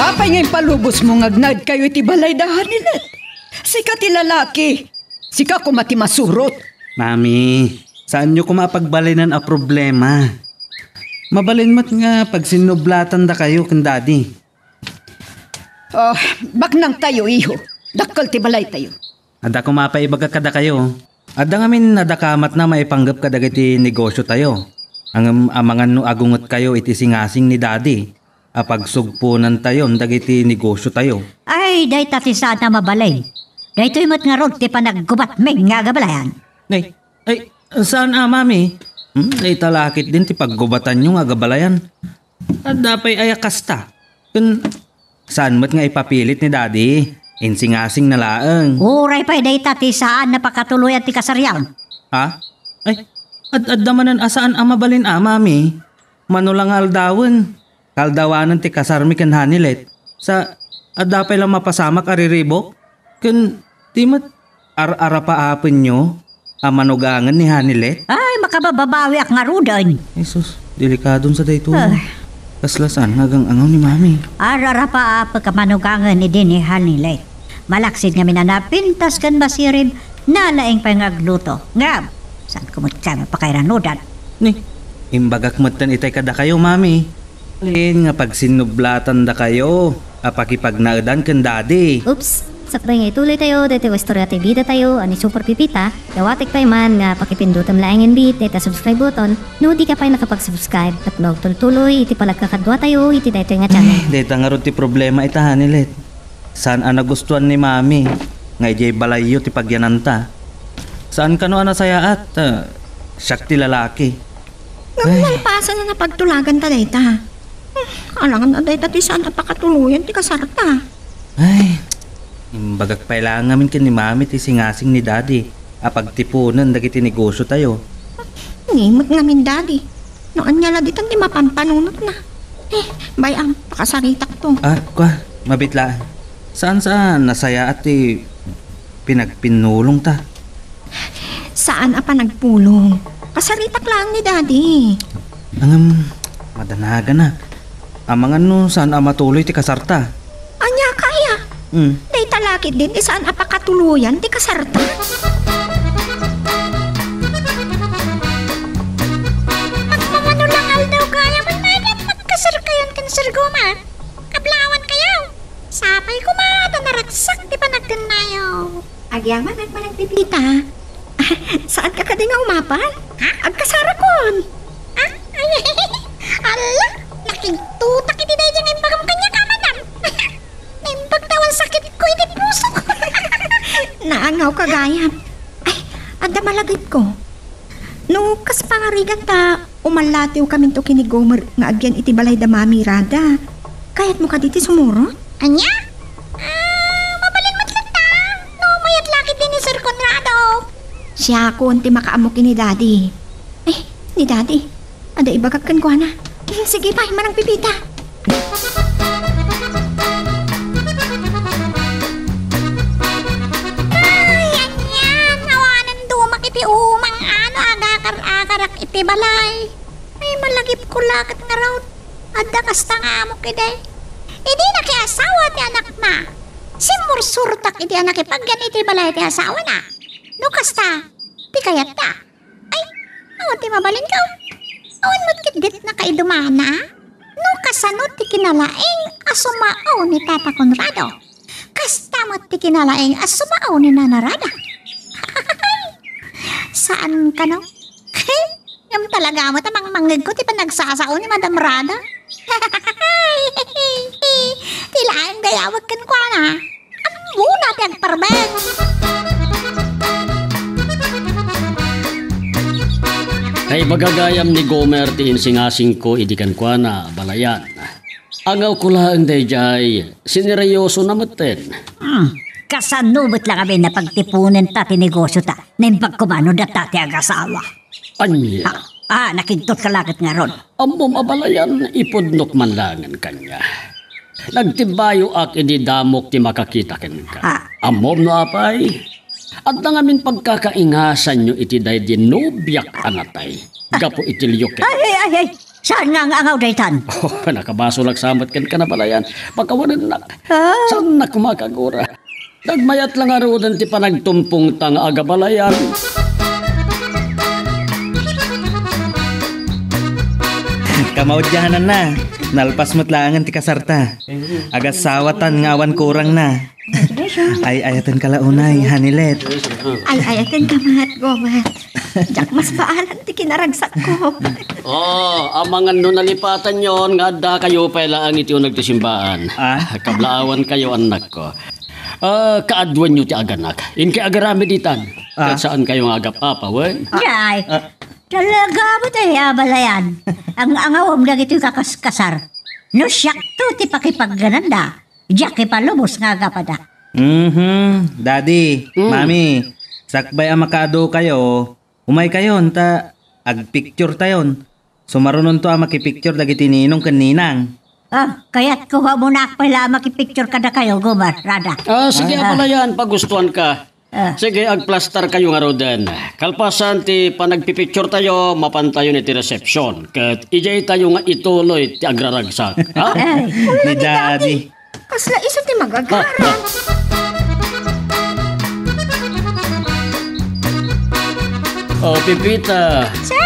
Apay nga impalubosmo nga agnaedkayo iti balay da, Hanilet? Sika ti lalaki. Sika koma ti masurot. Mami, saanyo koma a pagbalinen a problema. Mabalin met nga pagsinnublatandakayo ken Daddy. Oh, baknangtayo, iho. Dakkel ti balaytayo. Adda koma pay ibagak kadakayo. Adda ngamin a dakamatna maipanggep kadagiti negosiotayo. Ngem amangan no agungetkayo iti singasing ni Daddy a pagsugponantayon dagiti negosiotayo. Ay, dayta ti saan a mabalin. Daytoy met ngarud ti panaggubatmi nga agabalayan. Nay, ay, saan a, Mami? Hmm, dayta la ketdin ti paggubatanyo nga agabalayan. Adda pay aya kasta. Ken saan met nga ipapilit ni Daddy. Insingasingna laeng. Uray pay dayta ti saan a pakatuloyan ti kasaryo. Ha? Ay, ad-, adda manen a saan a mabalin a, Mami. Mano la nga aldawen, kaaldawanen ti kasarmi ken Hanilet. Sa, adda pay la mapasamak a riribuk? Ken, di met, ar-arapaapenyo a manugangen ni Hanilet? Ay, makabababawiak ngaruden. Jesus, delikadon sa daytoy. Ay. Kasla saan nga agang-angaw ni Mami? Ar-arapaapek a manugangen idi ni Hanilet. Malaksid ngamin a napintas ken masirib, nalaing pay nga agluto. Ngem, saanko met kayat a pakairanudan. Ni, imbagak metten itay kadakayo, Mami. Wen nga pagsinnublatandakayo a pakipagnaedan ken Daddy. Oops! Sakbay nga ituloytayo daytoy nga istorya ti bidatayo a ni Super Pipita, dawatek pay man nga pakipindutem laengen bit dayta subscribe button no dika pay nakapag-subscribe tapno agtultuloy iti panagkakaduatayo iti daytoy nga channel. Dayta ngarud ti problema ita, Hanilet. Saan a nagustuan ni Mami nga idiay balayyo ti pagyananta. Saan kano a nasayaat, ah, siak ti lalaki. Ngem nalpasen a napagtulaganta dayta. Hmm, alangan a dayta ti saan a pakatuloyan ti kasarta. Ay, imbagak pay laeng ngamin ken ni Mami ti singasing ni Daddy a pagtiponen dagiti negosiotayo. Ni met ngamin, Daddy. No ania la ditan ti mapanpanunotna. Eh, bay-am, pakasaritakto. Ah, kua, mabit laeng. Saan sa nasayaat ti pinagpinnulongta? Saan a panagpulong. Kasaritak laeng ni Daddy. Ngem, madanaganak. Amangan no saan a matuloy ti kasarta. Ania kaya? Hmm. Dayta la ketdin ti saan a pakatuloyan ti kasarta. Agmamano lang aldaw gayam, mayat magkasarkayon ken Sir Goma. Kablawan kayo. Sapay koma ta naragsak ti panagtennayo. Agyamanak, Manang Pipita. Saanka kadi nga umapan? Ha? Agkasarakon. Ha? Ay, ala, nakigtutak iti daydi nga imbagam kaniak, madam. Naimbag ta awan sakitko iti pusok. Naangawka gayam. Ay, adda malagipko. No kas pangarigan ta, umallatiwkaminto ken ni Gomer nga agyan iti balay da Mami Rada. Kayatmo kadi ti sumurot? Ania? Ah, mabalin met latta. No, mayat la ketdi ni Sir Conrado. Siakon ti makaammo ken ni Daddy. Eh, ni Daddy. Adda ibagak kenkuana. Hmm, sige pay, Manang Pipita. Ay, anian, awanen dumak iti umang a no agakar-akarak iti balay. Ay, malagipko la ket ngarud. Adda kasta nga amok idi. Idi nakiasawa ti anakna, simmursurtak idi a nakipagyan iti balay ti asawana. No kasta, ti kayatta. Ay, awan ti mabalinko. Awan met ketdi ti nakaidumana. No kasano ti kinalaing a sumao ni Tata Conrado, kasta met ti kinalaing a sumao ni Nana Rada. Saan kano? Ngem talaga met a mangmangngegko ti panagsasao ni Madam Rada. Ti laeng dayawek kenkuana. Ammona ti agparbeng. Naibaga gayam ni Gomer ti insingasingko idi kenkuana a balayan. Angawko laeng daydiay, sineryoso na metten. Hmm, kasano met la ngamin a pagtiponenta ti negosiota? Naimbag koma no data ti agasawa. Ania? Ha? Ah, nakidtot ka la ket ngarud. Ammom, abalayan, ipudnok man laengen kaniak. Nagtibbayoak idi damok ti makakita kenka. Ah. Ammom no apay? Adda ngamin pagkakaingasanyo iti daydi nobiak a natay. Gapu iti liok. Ay, ay, ay, ay. Saan nga ang angaw daytan? Oh, nakabasolak sa met kenka, abalayan. Pakawanennak. Ah. Saannak makagura. Nagmayat la ngaruden ti panagtumpongta nga agabalayan. Kamaudiananna, nalpas met laengen ti kasarta. Agasawatan nga awan kurangna. Ay, ayaten ka la unay, Hanilet. Ay, ayaten ka met, Gomer. Diak maspaalan ti kinaragsakko. Oh, amangan no nalipatanyon nga addakayo pay laeng iti uneg ti simbaan. Ah? Kablaawankayo, annakko. Ah, kaaduanyo ti aganak. Inkay agaramid itan. Ah? Ket saankayo nga agap-apa, wen? Ay, ah, talaga met ay abalayan. Ang angawem dagitoy kakaskasar. No siakto ti pakipaggananda, diak ipalubos nga agapada. Mhm, Daddy, Hmm. Mami, sakbay a makaadu kayo, umaykayon ta agpicture tayon. Sumarunonto a makipicture dagiti ninong ken ninang. Ah, kayatko nga umunaak pay la a makipicture kadakayo, Gomer, Rada. Ah, sige, Ah. abalayan, pagustuanka. Ah. Sige, agplastar kayo ngaruden. Kalpasan ti panagpipicture tayo, mapan tayo iti reception. Ket idiay tayo nga ituloy ti agraragsak. Ha? Ay. Ni Daddy. Kasla isu ti magagara. Oh, Pipita. Sir?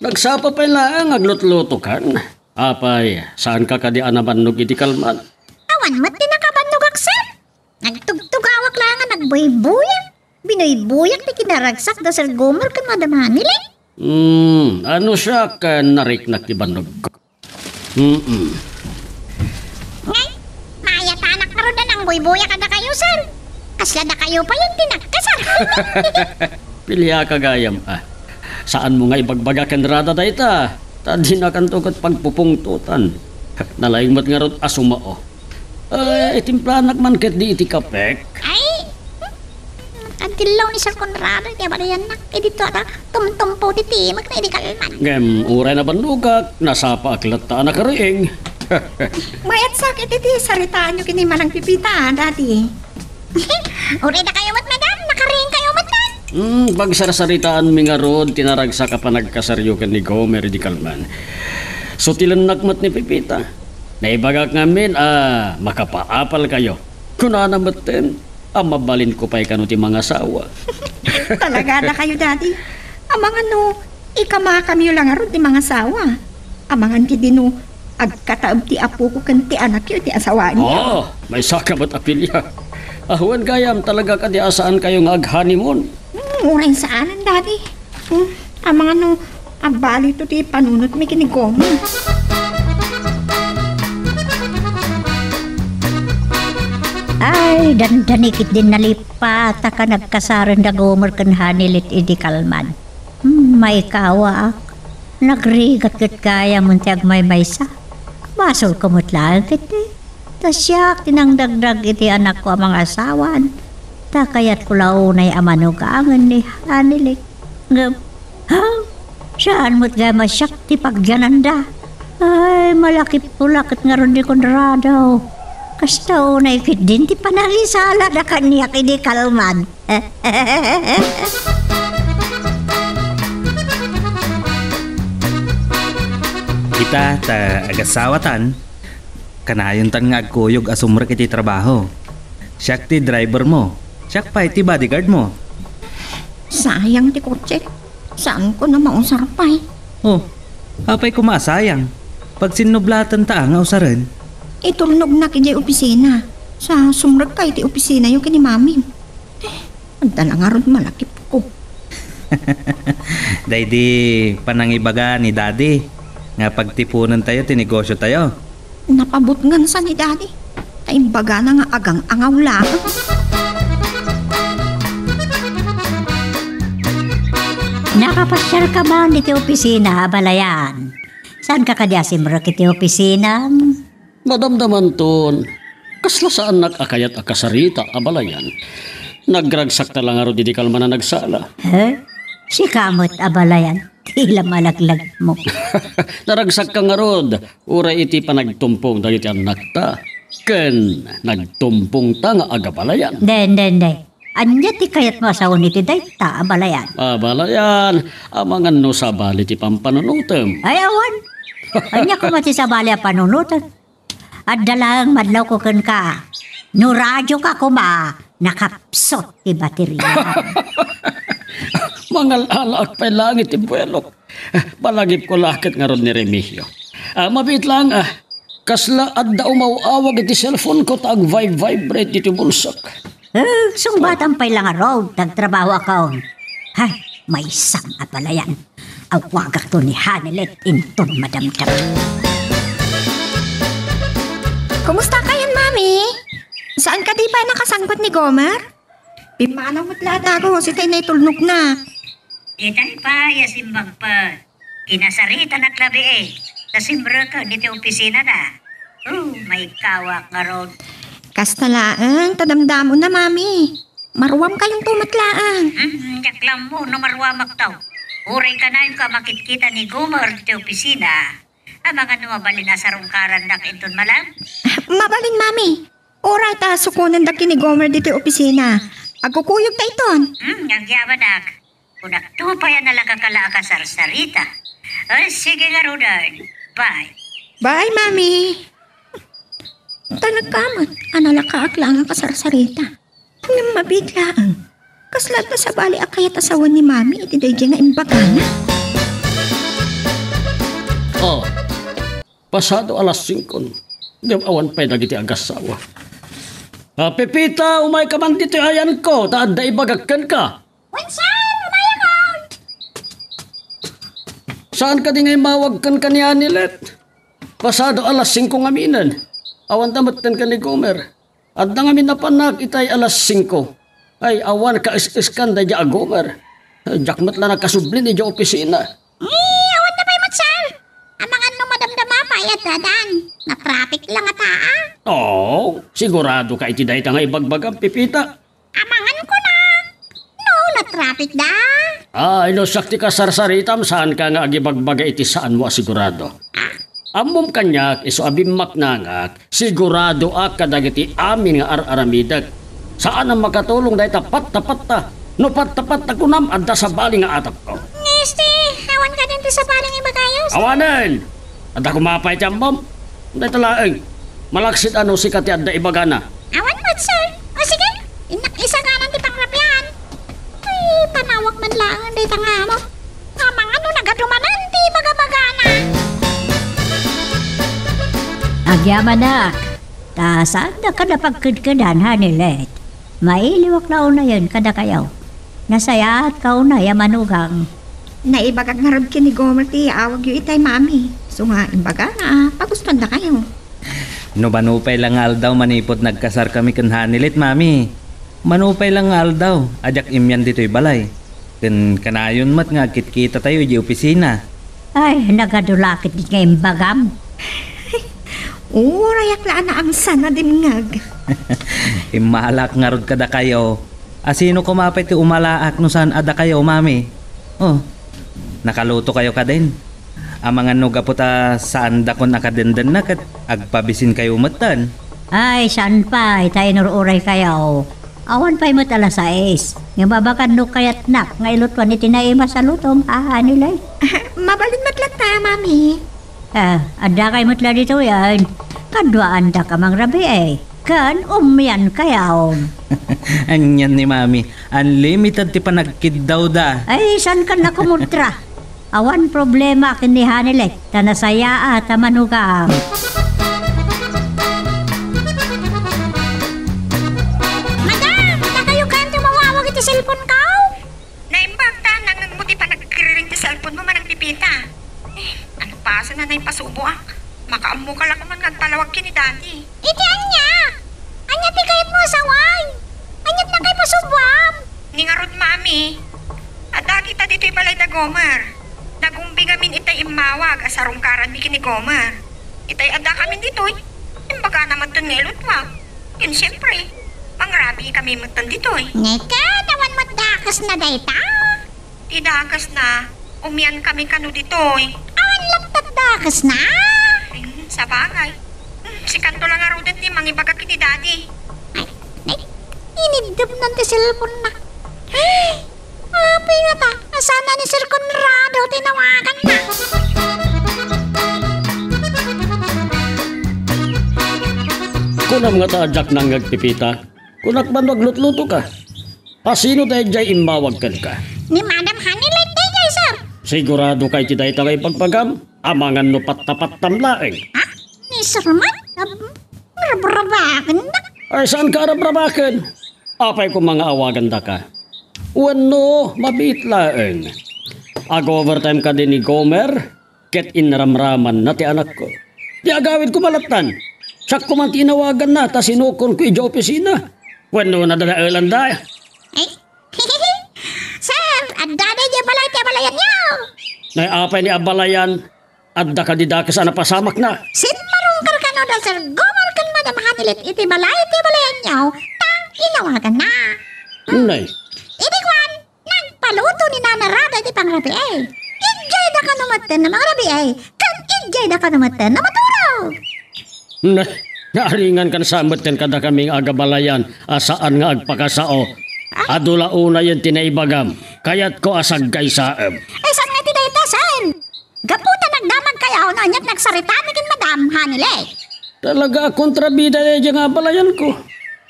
Nagsapa pay laeng aglutlutokan. Apay, saanka kadi a nabannog iti kalman? Awan met ti nakabannogak, sir. Nagtugtugawak laeng a nagbuybuyak. Binuybuyak ti kinaragsak da Sir Gomer ken Madam Hanilet. Hmm, ano siak, nariknak ti bannogko. Mm-mm. Ngay, mayatanak ngarud a nangbuybuyak kadakayo, sir. Kasla dakayo pay ti nagkasar. Piliaka gayam, ah. Saanmo nga ibagbaga ken Rada dayta? Ta dinakanto ket pagpupungtotan. Nalaing met ngarud a sumao. Eh, itimplanak man ketdi iti kapek. Ay, hmm, nakagillaw ni Sir Conrado iti abalayannak. Idi tua ta tumtumpo ti timek na idi kalman. Ngem, uray nabannogak, nasapaak latta a nakariing. Mayat sakit iti saritaanyo ken ni Manang Pipita, ah, Daddy. Uray dakayo met, madam, nakariing kayo met, man. Hmm, pagsarsaritaanmi ngarud ti naragsak a panagkasaryo ken ni Gomer idi kalman. Sutilennak met ni Pipita. Naibagak ngamin a makapaapal kayo. Kunana metten a mabalinko pay kano ti mangasawa. Talaga dakayo, Daddy. Amangan no ikamakamyo la ngarud ti mangasawa. Amangan ketdi no agkataeb ti apoko ken ti anakyo iti asawaanyo. Oh, maysaka met a piliak. Awan gayam, talaga kadi a saankayo nga ag-honeymoon? Hmm, uray saanen, Daddy. Hmm, amangan no abalito ti panunotmi ken ni Gomer. Ay, dandani ketdin nalipataka nagkasaren da Gomer ken Hanilet idi kalman. Hmm, maikawaak. Nagrigat ket gayam ti agmaymaysa. Basolko met laeng ketdi. Ta siak ti nangdagdag iti anakko a mangasawan. Ta kayatko la unay a manugangen ni Hanilet. Ngem, ha? Saan met gayam a siak ti pagyananda? Ay, malakipko la ket ngarud ni Conrado. Kasta unay ketdin ti panangisalada kaniak idi kalman. Ita ta agasawatan, kanayontan nga agkuyog a sumrek iti trabaho. Siak ti driver mo. Siak pay ti bodyguard mo. Sayang ti kotsek. Saanko a mausar pay. Oh, apay koma a sayang? Pagsinnublatanta nga usaren. Itulnognak idiay opisina. Sa sumrekka iti opisinayo ken ni Mami. Eh, adda la ngarud malakipko. Daydi panangibaga ni Daddy nga pagtiponentayo ti negosiotayo. Napabutngansa ni Daddy. Ta imbagana nga agang-angaw laeng. Nakapasiarka man iti opisina, abalayan? Saanka kadi a simrek iti opisina? Madamdamanton, kasla saannak a kayat a kasarita, abalayan. Nagragsakta la ngarud idi kalman a nagsala. He? Sika met, abalayan? Ti la malaglag mo. Naragsakka ngarud, uray iti panagtumpong dagiti annakta. Ken nagtumpongta nga agabalayan. Den, den, den. Ania ti kayatmo a sawen iti dayta a balayan? A balayan, amangan no sabali ti pampanunotem. Ay, awan. Ania koma ti sabali a panunotem? Adda laeng madlawko kenka. No radioka koma, nakapsot ti bateria. Mangal-alaak pay laeng iti buelok. Balagipko la ket ngarud ni Remigio. Ah, mabiit laeng, ah. Kasla adda umaw-awag iti cellphone ko ta ag-vibrate iti bulsak. Eh, sungbatan pay la ngarud, tagtrabahoakon. Hay, maysa nga balayan. Awagakto ni Hanelet inton madamdama. Kumusta kayon, Mami? Saan kadi pay nakasangpet ni Gomer? Pimmanaw met la a dagus itay naitulnogna. Itay pay a simbagpet. Kinasaritanak labi, eh. Ta simreken iti opisinana. Oh, maikkawak ngarud. Kasta laeng ta damdamona, Mami. Maruamkayonto met laeng. Hmm, diak la ammo no maruamakto. Uray kanayonka a makitkita ni Gomer iti opisina. Amangan no mabalin a sarungkarannak inton malem? Mabalin, Mami. Uray ta sukonendak ken ni Gomer ditoy opisina. Agkukuyogta iton. Hmm, agyamanak. Kunakto pay a nalaka ka la a kasarsarita. Ay, sige ngaruden. Bye. Bye, Mami. Talaga met a nalakaak laeng a kasarsarita. Ngem mabiit laeng. Kasla adda sabali a kayat a sawen ni Mami iti daydiay nga imbagana? Oh, pasado alas singko. Ngem awan pay dagiti agassawa. Ah, Pepita, umayka man ditoy ayanko, ta adda ibagak kenka. Wen, sir, umayakon. Saan kadi nga immawag kenka ni Anilet? Pasado alas singko ngaminen. Awanta metten ken ni Gomer. Adda ngamin napanak itay alas singko. Ay, awan kaes-eskan daydiay a Gomer. Diak met la nakasublin idiay opisina. Eh, awan na pay met, sir. Amangan no madamdama pay a dadan. Natraffic la ngata, ah. Oh, sigurado ka iti dayta nga ibagbagam, Pepita? Amangan ko na. No, natraffic da. Ay, no siak ti kasarsaritam, saan ka nga agibagbaga iti saan mo a sigurado. Ah. Ammom kaniak, isu a bimmaknangak, siguradoak kadagiti amin nga ar-aramidek. Saan a makatulong dayta patta-patta. No patta-patta kunam, adda sabali nga atapko. Ngesti, awan kadin ti sabali nga ibagayo? Awanen! Adda koma pay ti ammom? Dayta laeng. Malaksid a no sika ti adda ibagana. Awan met, sir. O sige, innak isaganan ti pangrabian. Ay, panawak man laeng dayta nga amo. Amangan no nagadumanan ti bagabagana. Agyamanak, ta saandaka napagkedkedan, Hanilet. Mailiwak la unayen kadakayo. Nasayaatka unay a manugang. Naibagak ngarud ken ni Gomer ti awagyo itay, Mami. Isu nga imbagana a pagustuandakayo. No mano pay la nga aldaw manipud nagkasarkami ken Hanilet, Mami. Mano pay la nga aldaw a diak immian ditoy balay. Ken kanayon met nga agkitkitatayo idiay opisina. Ay, nagadu la ketdi nga imbagam. Urayak la a naangsan a dimngeg. Immalaak ngarud kadakayo. A sino koma pay ti umalaak no saan a dakayo, Mami? Oh, nakalutokayo kadin. Amangan no gapu ta saandakon a kadendenna ket agpabisinkayo metten. Ay, saan pay ta inur-uraykayo. Awan pay met alas sais. Ngem abakan no kayatnak nga ilutoan iti naimas a lutom, a, Hanilay? Mabalin met latta, Mami. Ah, addakay met la ditoyen. Kaduaandak a mangrabii. Ken ummiankayo. Anian ni Mami, unlimited ti panagkiddawda. Ay, saankan a kumudra? Awan problema ken ni Hanilet, ta nasayaat a manugang. Madam, dakayo ken ti umawawag iti cellphone ko? Naimbag ta nangngegmo ti panagkiriring ti cellphone mo, Manang Pipita. Eh, ano pasen a naipasuboak? Makaammoka la koman nga agpalawag ken ni Daddy. Iti ania? Ania ti kayatmo a sawen? Aniat nakay pasuboam? Ni ngarud, Mami, adda kita ditoy balay da Gomer. Nagumbi ngamin itay immawag a sarungkaranmi ken ni Gomer. Itay addakamin ditoy, imbagana metten nga ilutuak. Ken siempre, mangrabii kami metten ditoy. Neket, awan met dakesna dayta? Ti dakesna, Umian kami kano ditoy. Awan latta dakesna? Hmm, sabagay. Hmm, sikanto la ngaruden ti mangibaga iti daddy. Ay, ay, iniddepnan ti cellphone-na. Ay, apay ngata, saan ni Sir Conrado tinawaganna? Kunam ngata a diak nangngeg, Pepita. Kunak man no aglutlutoka. A, sino daydiay immawag kenka? Ni Madam Honeylet daydiay, sir. Siguradoka iti dayta nga ibagbagam? Amangan no pattapattam laeng. Ha? Ni Sir man? Rab-, rabrabakennak? Ay, saanka a rabrabaken? Apay koma nga awagandaka? Wenno, mabiit laeng. Ag-overtime kadi ni Gomer? Ket inramramanna ti anakko. Ti agawidko malattan. Siak koma ti inawaganna ta sinukonko idiay opisina. Wenno, nadadaelanda. Ay, sir, adda daydiay balay ti abalayanyo. Nay, apay ni abalayan? Adda kadi dakes a napasamakna? Simmarungkar kano da Sir Gomer ken Madam Honeylet iti balay ti abalayanyo, ta inawaganna. Nay. Idi kuan, nagpaluto ni Nana Rada iti pangrabii. Idiay da kano metten a mangrabii, ken idiay da kano metten a maturog. Na, naaringan kan sa metten kadakami nga agabalayan a saan nga agpakasao. Ah? Adu la unayen ti naibagam. Kayatko a saggaysaem. Ay, saan nga ti dayta, sir? Gapu ta nagdamagkayo no aniat nagsarita ni ken Madam Honeylet. Talaga a kontrabida daydiay nga abalayanko.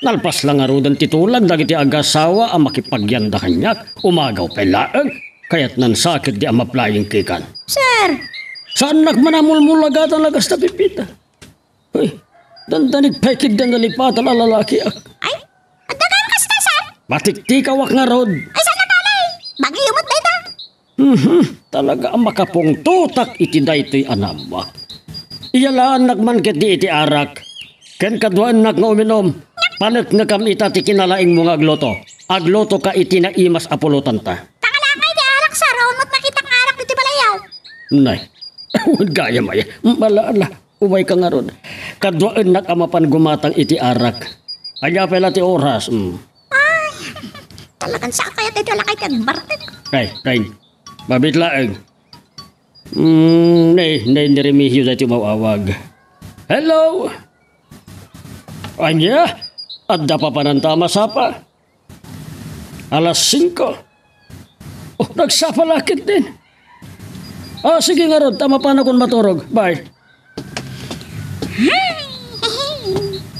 Nalpas la ngaruden ti tulag dagiti agasawa a makipagyanda kaniak, umagaw pay laeng, kayatnan sakit di a maplaying kikan. Sir! Saannak man a mulmulagatan a kasta, Pepita. Ay, dandanig pay ketdi a nalipatan a lalakiak. Ay, adda kayo kasta, sir? Matiktikawak ngarud. Ay, saan natali? Bagiyo met dayta. Mhm, talaga a makapungtotak iti daytoy a naammoak. Iyalaannak man ketdi iti arak, ken kaduaennak nga uminom. Paneknekam ita ti kinalaingmo nga agluto. Aglutoka iti naimas a pulotanta. Tangalakay ti arak, sir, unot makita nga arak ditoy balayaw. Nay, gayam aya, malaala. Umayka ngarud. Kaduaennak a mapan gumatang iti arak. Ania pay la ti oras? Mm. Ay, talagan sa kayat iti alakay ti agbartek. Ay, ay. Mabit laeng. Mm, nay, nay, ni Remigio daytoy umaw-awag. Hello? Ania? Adda papananta a masapa? Alas singko. Oh, nagsapa la ketdin. Ah, sige ngarud, ta mapanakon maturog. Bye.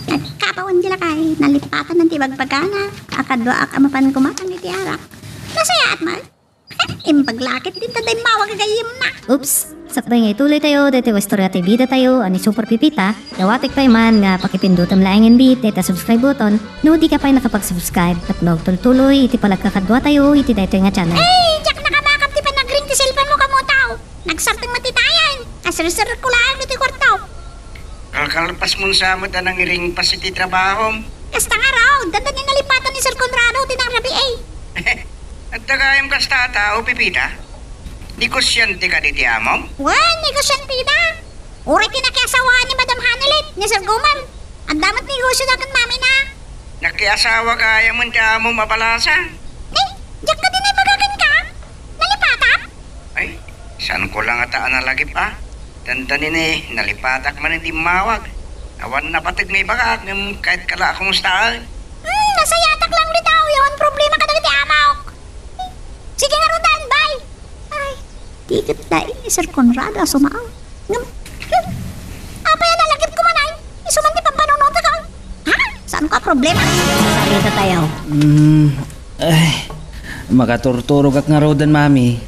Nagkabawan di lakay, nalipatan ti bagbagana, a kaduaak a mapan gumatang iti arak. Nasayaat man. Imbag la ketdin ta immawag a gayyemna. Oops! Sakbay nga ituloy tayo, daytoy istorya ti bida tayo, a ni Super Pipita, dawatek pay man nga pakipindutem laeng inbit, dayta subscribe button, no di ka pay nakapag-subscribe, tapno agtultuloy iti panagkakadua tayo iti daytoy nga channel. Ay, diak nakamakap ti panagring ti cellphone mo, kamutaw. Nagsarteng matitayan. Kasirserrek ko laeng iti kuarto. Kalkalpas mon sa met a nangiringpas iti trabahom. Kasta ngarud, dandan ni nalipatan ni Sir Conrado ti nangrabii. Adda gayam kasta a tao, Pipita? Negosiante kadi ti amom? Wen, negosiante ida. Uray ti nakiasawaan ni Madam Hanelet, ni Sir Gomer. Adda met negosio da ken mamina. Nakiasawa gayam ti amom a balasan? Ni, diak kadi naibaga kenka? Nalipatak? Ay, saanko la ngata a nalagip a. Dandanini, nalipatak man iti immawag. Awan napateg nga ibagak, ngem kayat ka la a kumustaen. Hmm, nasayatak lang dita, awan problema kadagiti amok. Sige ngaruden, bye. Ay, di ket dayta ni Sir Conrado a sumao. Ngem, hmm, apay a nalagipko man ay? Isu man ti pampanunotek, ah. Ha? Saanko a problema? Sarita tayo. Mm, ay, makaturturogak ngaruden, Mami.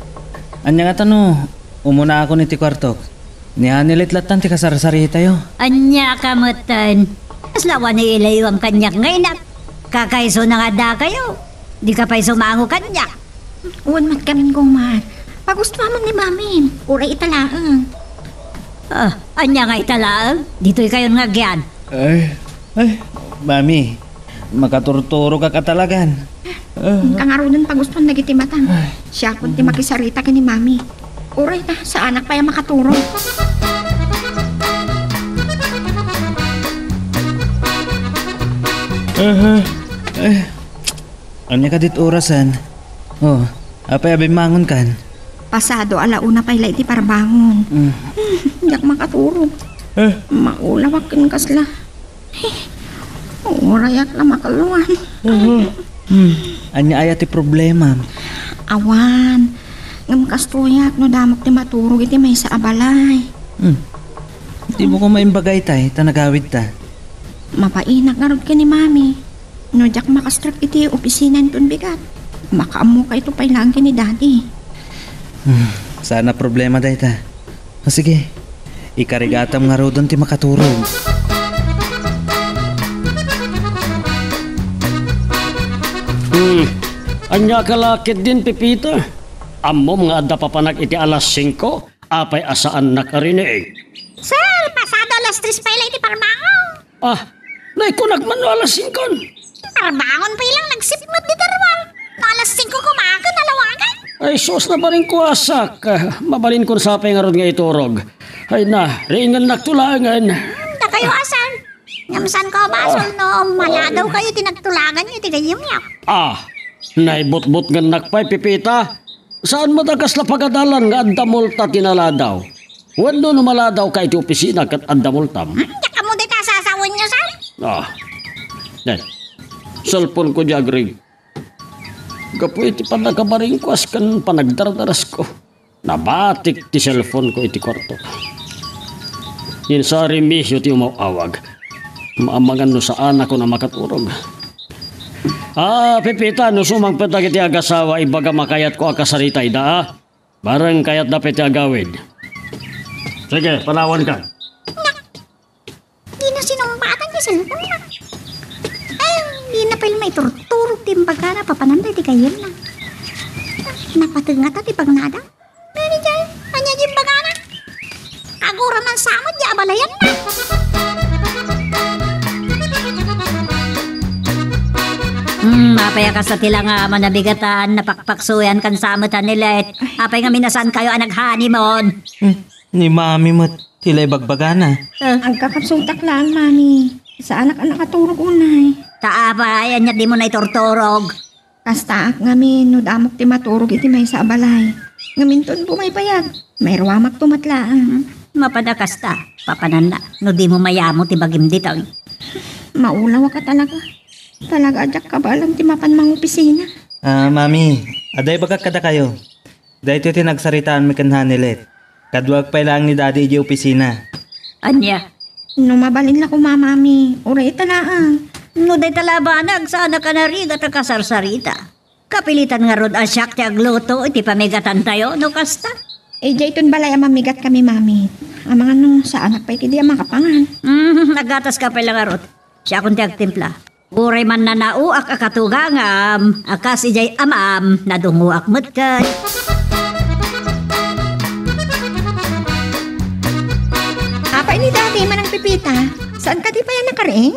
Ania ngata no, umunakon iti kuartok. Ni Hanelet lattan ti kasarsaritatayo. Ania ka metten? Kasla awan ni ilayuam kaniak nga inak. Kakaisuna nga dakayo. Di ka pay sumango kaniak. Wen met ngamin, Gomer. Pagustuamon ni Mami. Uray ita laeng. Ah, ania nga ita laeng? Ditoy kayon nga agyan. Ay, ay, Mami, makaturturogak a talagan. Ah. Inka ngaruden pagustuan dagiti matang. Ay. Siakon ti makisarita ken ni Mami. Uray ta, saanak pay a makaturog. Aha. Ay. Ania kadit orasen? Oh, apay a bimmangonkan? Pasado a la una pay la iti parbangon. Mm. Hmm, diak makaturog. Eh? Maulawak ken kasla. Hey, urayak la makalluan. Mhm. Hmm, ania aya ti problema? Awan. Ngem kastoyak no damok ti maturog iti maysa a balay. Hmm. Di mo ko maimbagay tay, ta nagawid ta. Mapainak ngarud ken ni Mami. No diak makastrap iti opisina inton bigat, makaammo kayto pay laeng ken ni Daddy. Hmm, saan a problema dayta. O sige, ikarigatam ngaruden ti makaturog. Hmm, ania ka la ketdin, Pepita? Ammom nga adda papanak iti alas singko? Apay a saannak a riniing? Sir, pasado alas tres pay la iti parbangon. Ah, naikunak man no alas singkon. Parbangon pay lang, nagsipnget dita ruar. No alas singko koma ket alawagan. Ay, sus, nabaringko a sak. Ah, mabalinkon sapay ngarud nga iturog. Ay na, riingennakto laengen. Hmm, dakayo a, sir. Ngem saan ko a basol no maladaw kayo ti nagtulagan yo iti gayyemyo. Ah, naibutbutngennak pay, Pepita. Saan met a kasla pagadalan nga adda multa ti naladaw? Wenno no maladaw ka iti opisina ket adda multam? Hmm, diak ammo dayta a sasawenyo, sir. Ah. Yan. Cellphone ko di agring. Gapu iti pannakabaringko a ken panagdardarasko, nabatik ti cellphone ko iti kuarto. Insa Remigio ti umaw-awag. Maamangan no saanakon a makaturog. Ah, Pepita, no sumangpet dagiti agasawa, ibagam a kayatko a kasarita ida, ah. Bareng kayatda pay ti agawid. Sige, panawanka. Dina sinumbatan ti cellphone-na. Ay, dina pay maiturturog ti imbagana, papananda iti gayyemna. Napateg ngata ti pagnada. Mary Jane, ania ti imbagana? Agura man sa met ti abalayanna. Hmm, apay a kasta ti la nga manabigatan, napakpaksuyan kan sa met, Hanilet. Apay ngamin a saan kayo a nag-honeymoon? Hmm, ni Mami met. Ti la ibagbagana. Eh. Agkakapsutak laeng, Mami. Saanak a nakaturog unay. Ta apay, ania dimo naiturturog? Kastaak ngamin no damok ti maturog iti maysa a balay. Ngem inton bumaybayag, mairuamakto met laeng. Hmm, mapan a kasta, papananna, no dimo mayamo ti bagim ditoy. Maulawak a talaga. Talaga a diak kabaelan ti mapan mangopisina. Ah, Mami, adda ibagak kadakayo. Daytoy ti nagsaritaanmi ken Hanilet. Kaduak pay laeng ni Daddy idiay opisina. Ania? No mabalin la koma, Mami, uray ita laeng. No dayta la a banag, saanak a narigat a kasarsarita. Kapilitan ngarud a siak ti agluto iti pamigatantayo, no kasta? Idiay ton balay a mamigatkami, Mami. Amangan no saanak pay ketdi a makapangan. Hmm, naggataska pay la ngarud. Siakon ti agtimpla. Uray mannanaoak a katugangam, a kas idiay amam, nadungoak met ket. Apay ni Daddy, Manang Pepita, saan kadi pay a nakariing?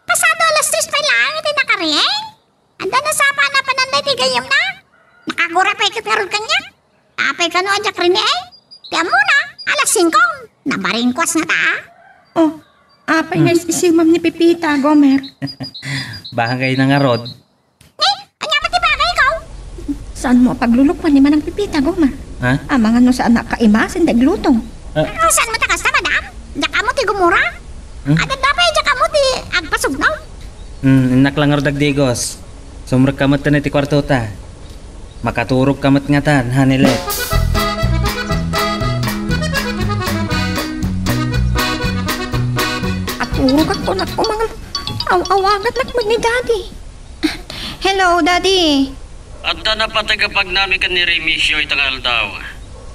Pasado alas tres pay laeng iti nakariing. Adda nasapa a napananda iti gayyemna. Nakagura pay ket ngarud kaniak. Apay kano a diak riniing? Ti ammona, alas singko. Nabaringkuas ngata, a. Oh, apay nga is-isimam ni Pepita, Gomer? Bakay na ngarud. Ni, ania met ti bagayko? Saanmo a paglulukwan ni Manang Pepita, Gomer? Ha? Amangan no saan a kaimasen ti agluto. Ah. Ah, saan met a kasta, madam? Diak ammo ti gumura? Hmm? Adda pay diak ammo ti agpasugno. Hmm, innak la ngarud agdigos. Sumrekka met iti kuartota. Makaturogka met ngatan, Hanilet. Aturogak, kunak, umangam. Aw-awagannak met ni Daddy. Hello, Daddy. Adda napateg a pagnami ken ni Remigio ita nga aldaw.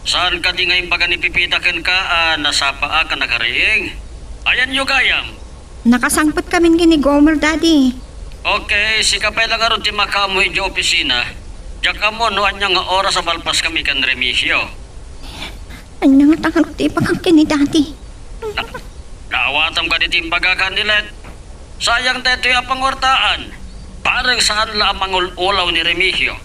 Saan kadi nga imbaga ni Pepita kenka a nasapaak a nakariing? Ayanyo gayam? Nakasangpetkamin ken ni Gomer, Daddy. Okay, sika pay la ngarud ti makaammo idiay opisina. Diak ammo no ania nga oras a malpaskami ken Remigio. Ania ngata ngarud ti ibagak ken ni Daddy? Na-, naawatam kadi ti imbagak, Hanilet? Sayang daytoy a panguartaan. Bareng saan la a mangul-ulaw ni Remigio.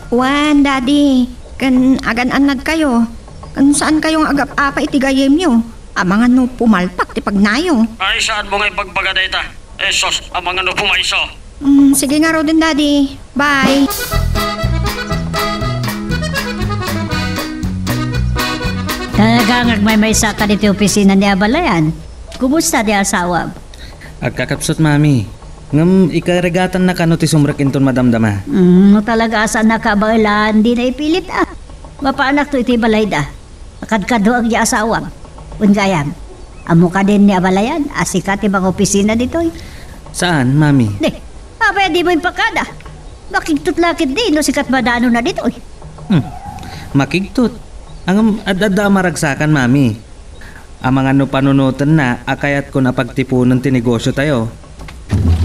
Wen, Daddy, ken agan-annadkayo, ken saankayo nga agap-apa iti gayyemyo, amangan no pumalpak ti pagnayo. Ay, saanmo nga ibagbaga dayta? Eh, sus, amangan no pumayso. Mm, sige ngaruden, Daddy. Bye. Talaga nga agmaymaysa ka ditoy opisina ni abalayan. Kumusta ti asawam? Agkakapsut, Mami. Ngem ikarigatanna kano ti sumrek inton madamdama. Mm, no talaga a saannak a abaelan, dina ipilit a. Mapaanakto iti balayda. Kadkaduak ti asawam. Wen gayam, ammo kadin ni abalayan a sika ti mangopisina ditoy? Saan, Mami? Di, apay a dimo impakada? Makigtot la ketdi no sika ti madanonna ditoy. Hmm. Makigtot. Ngem ad-adda a maragsakan, Mami. Amangan no panunotenna a kayatkon a pagtiponen ti negosiotayo.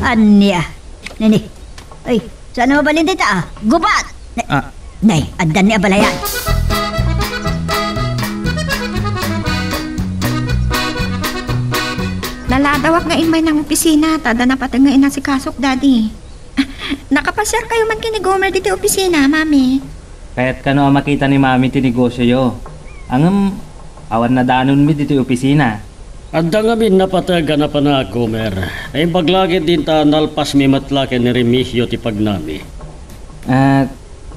Ania? Nini? Ay, saan a mabalin dayta, ah? Gubat! Na-, Ah. Nay, addan ni abalayan. Naladawak nga immay nang opisina, ta adda napateg nga inasikasok, Daddy. Nakapasiarkayo man ken ni Gomer ditoy opisina, Mami? Kayat kano a makita ni Mami ti negosioyo. Ngem, awan nadanonmi ditoy opisina. Adda ngamin napateg a napanak, Gomer. Naimbag la ketdin ta nalpasmi met la ken ni Remigio ti pagnami. Ah,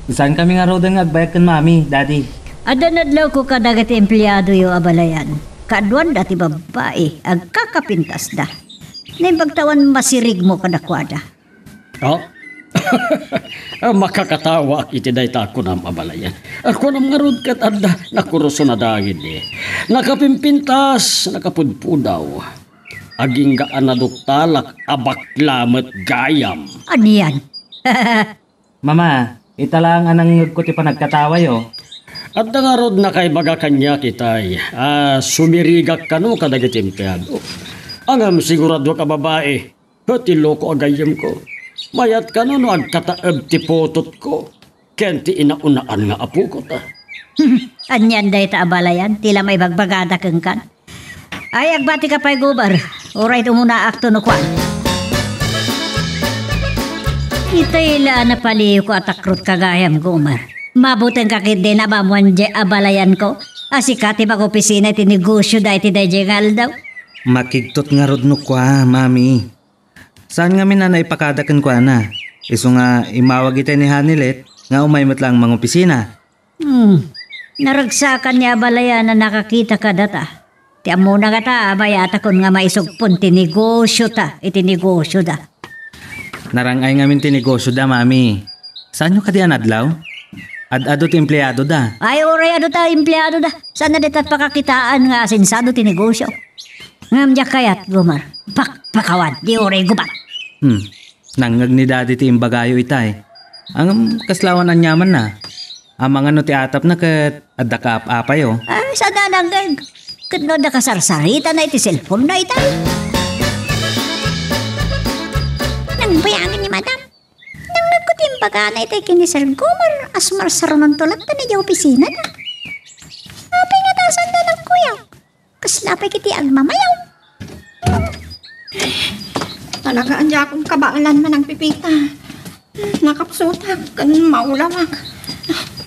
saankami ngaruden nga agbayag ken Mami, Daddy? Adda nadlawko kadagiti empleadoyo, abalayan. Kaaduanda ti babbai, agkakapintasda. Naimbag ta awan masirigmo kadakuada. Ah? Ah, makakatawaak iti dayta a kunam, abalayan. Ah, kunam ngarud ket adda nakuruson a dagidi. Nakapimpintas, nakapudpudaw. Agingga a naduktalak a bakla met gayam. Anian? Mama, ita laeng a nangngegko ti panagkatawayo. Adda ngarud nakaibaga kaniak itay a sumirigak kano kadagiti empleado. Ngem siguradoak a babai, ti loko a gayyemko. Mayat kano no agkataeb ti putotko ken ti inaunaan nga apoko ta. Anian dayta, abalayan, ti la maibagbagada kenkan? Ay, agbatika pay, Gomer. Uray ti umunaakto no kuan. Itay la a napaliyko a takrot ka gayam, Gomer. Mabutingka ketdi a maammuan diay abalayanko a sika ti mangopisina iti negosioda iti daydiay nga aldaw. Makigtot ngarud no kua, Mami. Saan ngamin a naipakada kenkuana. Isu nga immawag itay ni Hanilet nga umay met laeng mangopisina. Hmm. Naragsakan ni abalayan a nakakita kadata. Ti ammona ngata a mayatakon nga maisugpon ti negosiota iti negosioda. Narang-ay ngamin ti negosioda, Mami. Saanyo kadi a nadlaw? Ad-adu ti empleadoda. Ay, uray adu ta empleadoda. Saan a dita pakakitaan nga asinsado ti negosio? Ngem diak kayat, Gomer. Pakpakawan, di uray gubat. Hmm. Nangngeg ni Daddy ti imbagayo itay. Ngem kasla awan aniamanna. Amangan no ti atapna ket adda kaap-apayo. Ay, saan a nangngeg? Ket no adda kasarsaritana iti cellphone-na itay. Nangbayagen ni Madam. Nangngegko ti imbagana itay ken ni Sir Gomer a sumarsarunonto latta idiay opisinana. Apay ngata a saanda nagkuyog? Kasla pay ket ti agmamayaw. Talaga, diakon kabaelan, Manang Pepita. Nakapsutak ken maulawak.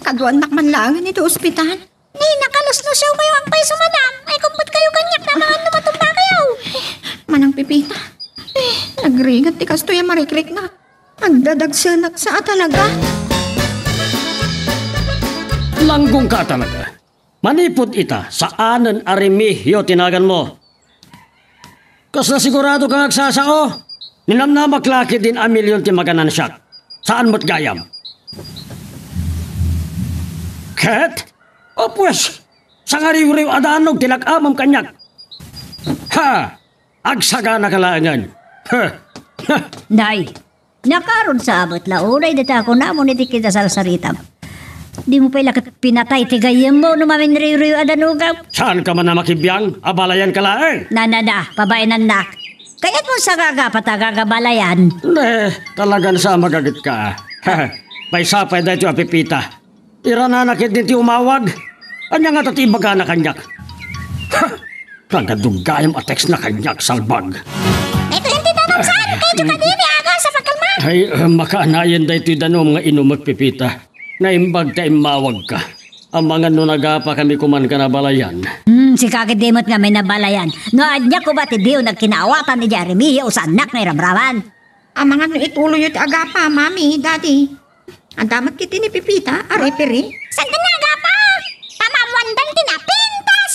Kaduanak man laengen iti ospital. Ni, nakaluslusiawkayo agpayso, Madam. Ay, kumpetkayo kaniak ta amangan no matumbakayo. Manang Pepita. Nagrigat ti kastoy a marikriknak. Agdadagsenak sa a talaga. Langgongka a talaga. Manipud ita, saanen a Remigio ti naganmo. Kasla sigurado kang agsasao? Ninamnamak la ketdin a milyon ti maganansiak. Saan met gayam? Ket? O pues, sangariwriw a danog ti nag-amam kaniak. Ha! Agsaganaka laengen. Ha! Ha! Nay, nakarod sa abet la unay dita a kunamon iti kinasarsaritam. Dimo pay la ket pinatay ti gayyemmo no maminriwriw a danogam. Saanka man a makibiang? Abalayanka laeng. Na, na, na, pabainannak. Kayatmo sa gagapa ta gagabalayan. Ne, talagan sa magagetka. Maysa pay daytoy a Pepita. Iranana ketdin ti umawag. Ania ngata ti ibagana kaniak? Ha! Nagaduggayam a text na kaniak, salbag. Ito yung tinanong saan? Kayo ka din, aga sa pagkalma. Ay, eh, makaanayan daytoy danum nga inumek, Pepita. Naimbag ta immawag ka. Amangan no nagapa kami kuman ka nabalayan. Hmm, sika ket di met nga may nabalayan. No ania ko ba ti diyo nagkinaawatan ni Jeremy o sanak nga iramraman? Amangan no ituloyyo ti agapa, Mami, Daddy. Adda met ketdi ni Pepita a referee. Sanda nga agapa? Pamamuandan ti napintas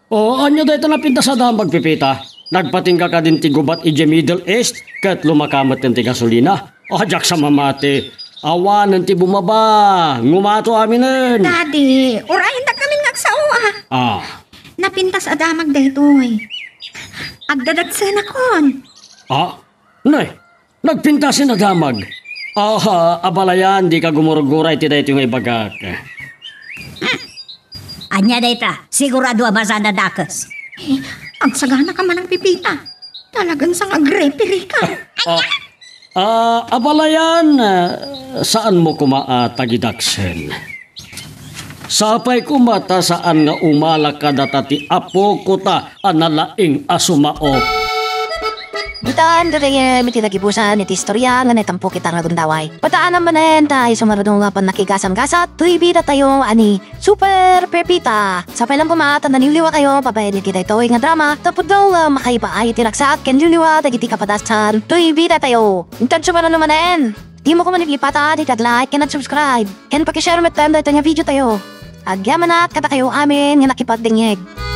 O, ania dayta napintas a damag, Pepita? Nagpatingga kadin ti gubat idiay Middle East ket lumaka met ti gasolina. O, diak sa mamati. Awanen ti bumaba. Ngumato aminen. Daddy, urayendak ngamin nga agsao, a. Ah. Napintas a damag daytoy. Agdadagsenakon. Ah? Nay, nagpintas a damag. Aha, abalayan, dika gumurgura iti daytoy nga ibagak. Ania dayta? Sigurado a masanadakes. Eh, agsaganaka man, Pepita. Talagan sang agrepirika. Ah, ah, abalayan, ah, saanmo koma a tagidaksen. Sapay koma ta saan nga umala kadata ti apokota a nalaing a sumao. Ditan, daytoy iti nagibusan iti istorya nga naitampo kita nga gundaway. Pataanam manen ta isu nga adu nga pannakigasam-gasat, toy bidatayo a ni Super Pepita. Sapay lang koma ta naliwliwatayo babaen iti daytoy nga drama, ta pudno nga makaipaay iti ragsak ken liwliwa dagiti kapadasan, toy bidatayo. Intan sumaruno manen, dimo koma ipata ti nag-like ken nag-subscribe, ken pakishare metten daytoy nga videotayo. Agyamanak kadakayo amin nga nakipagdengngeg.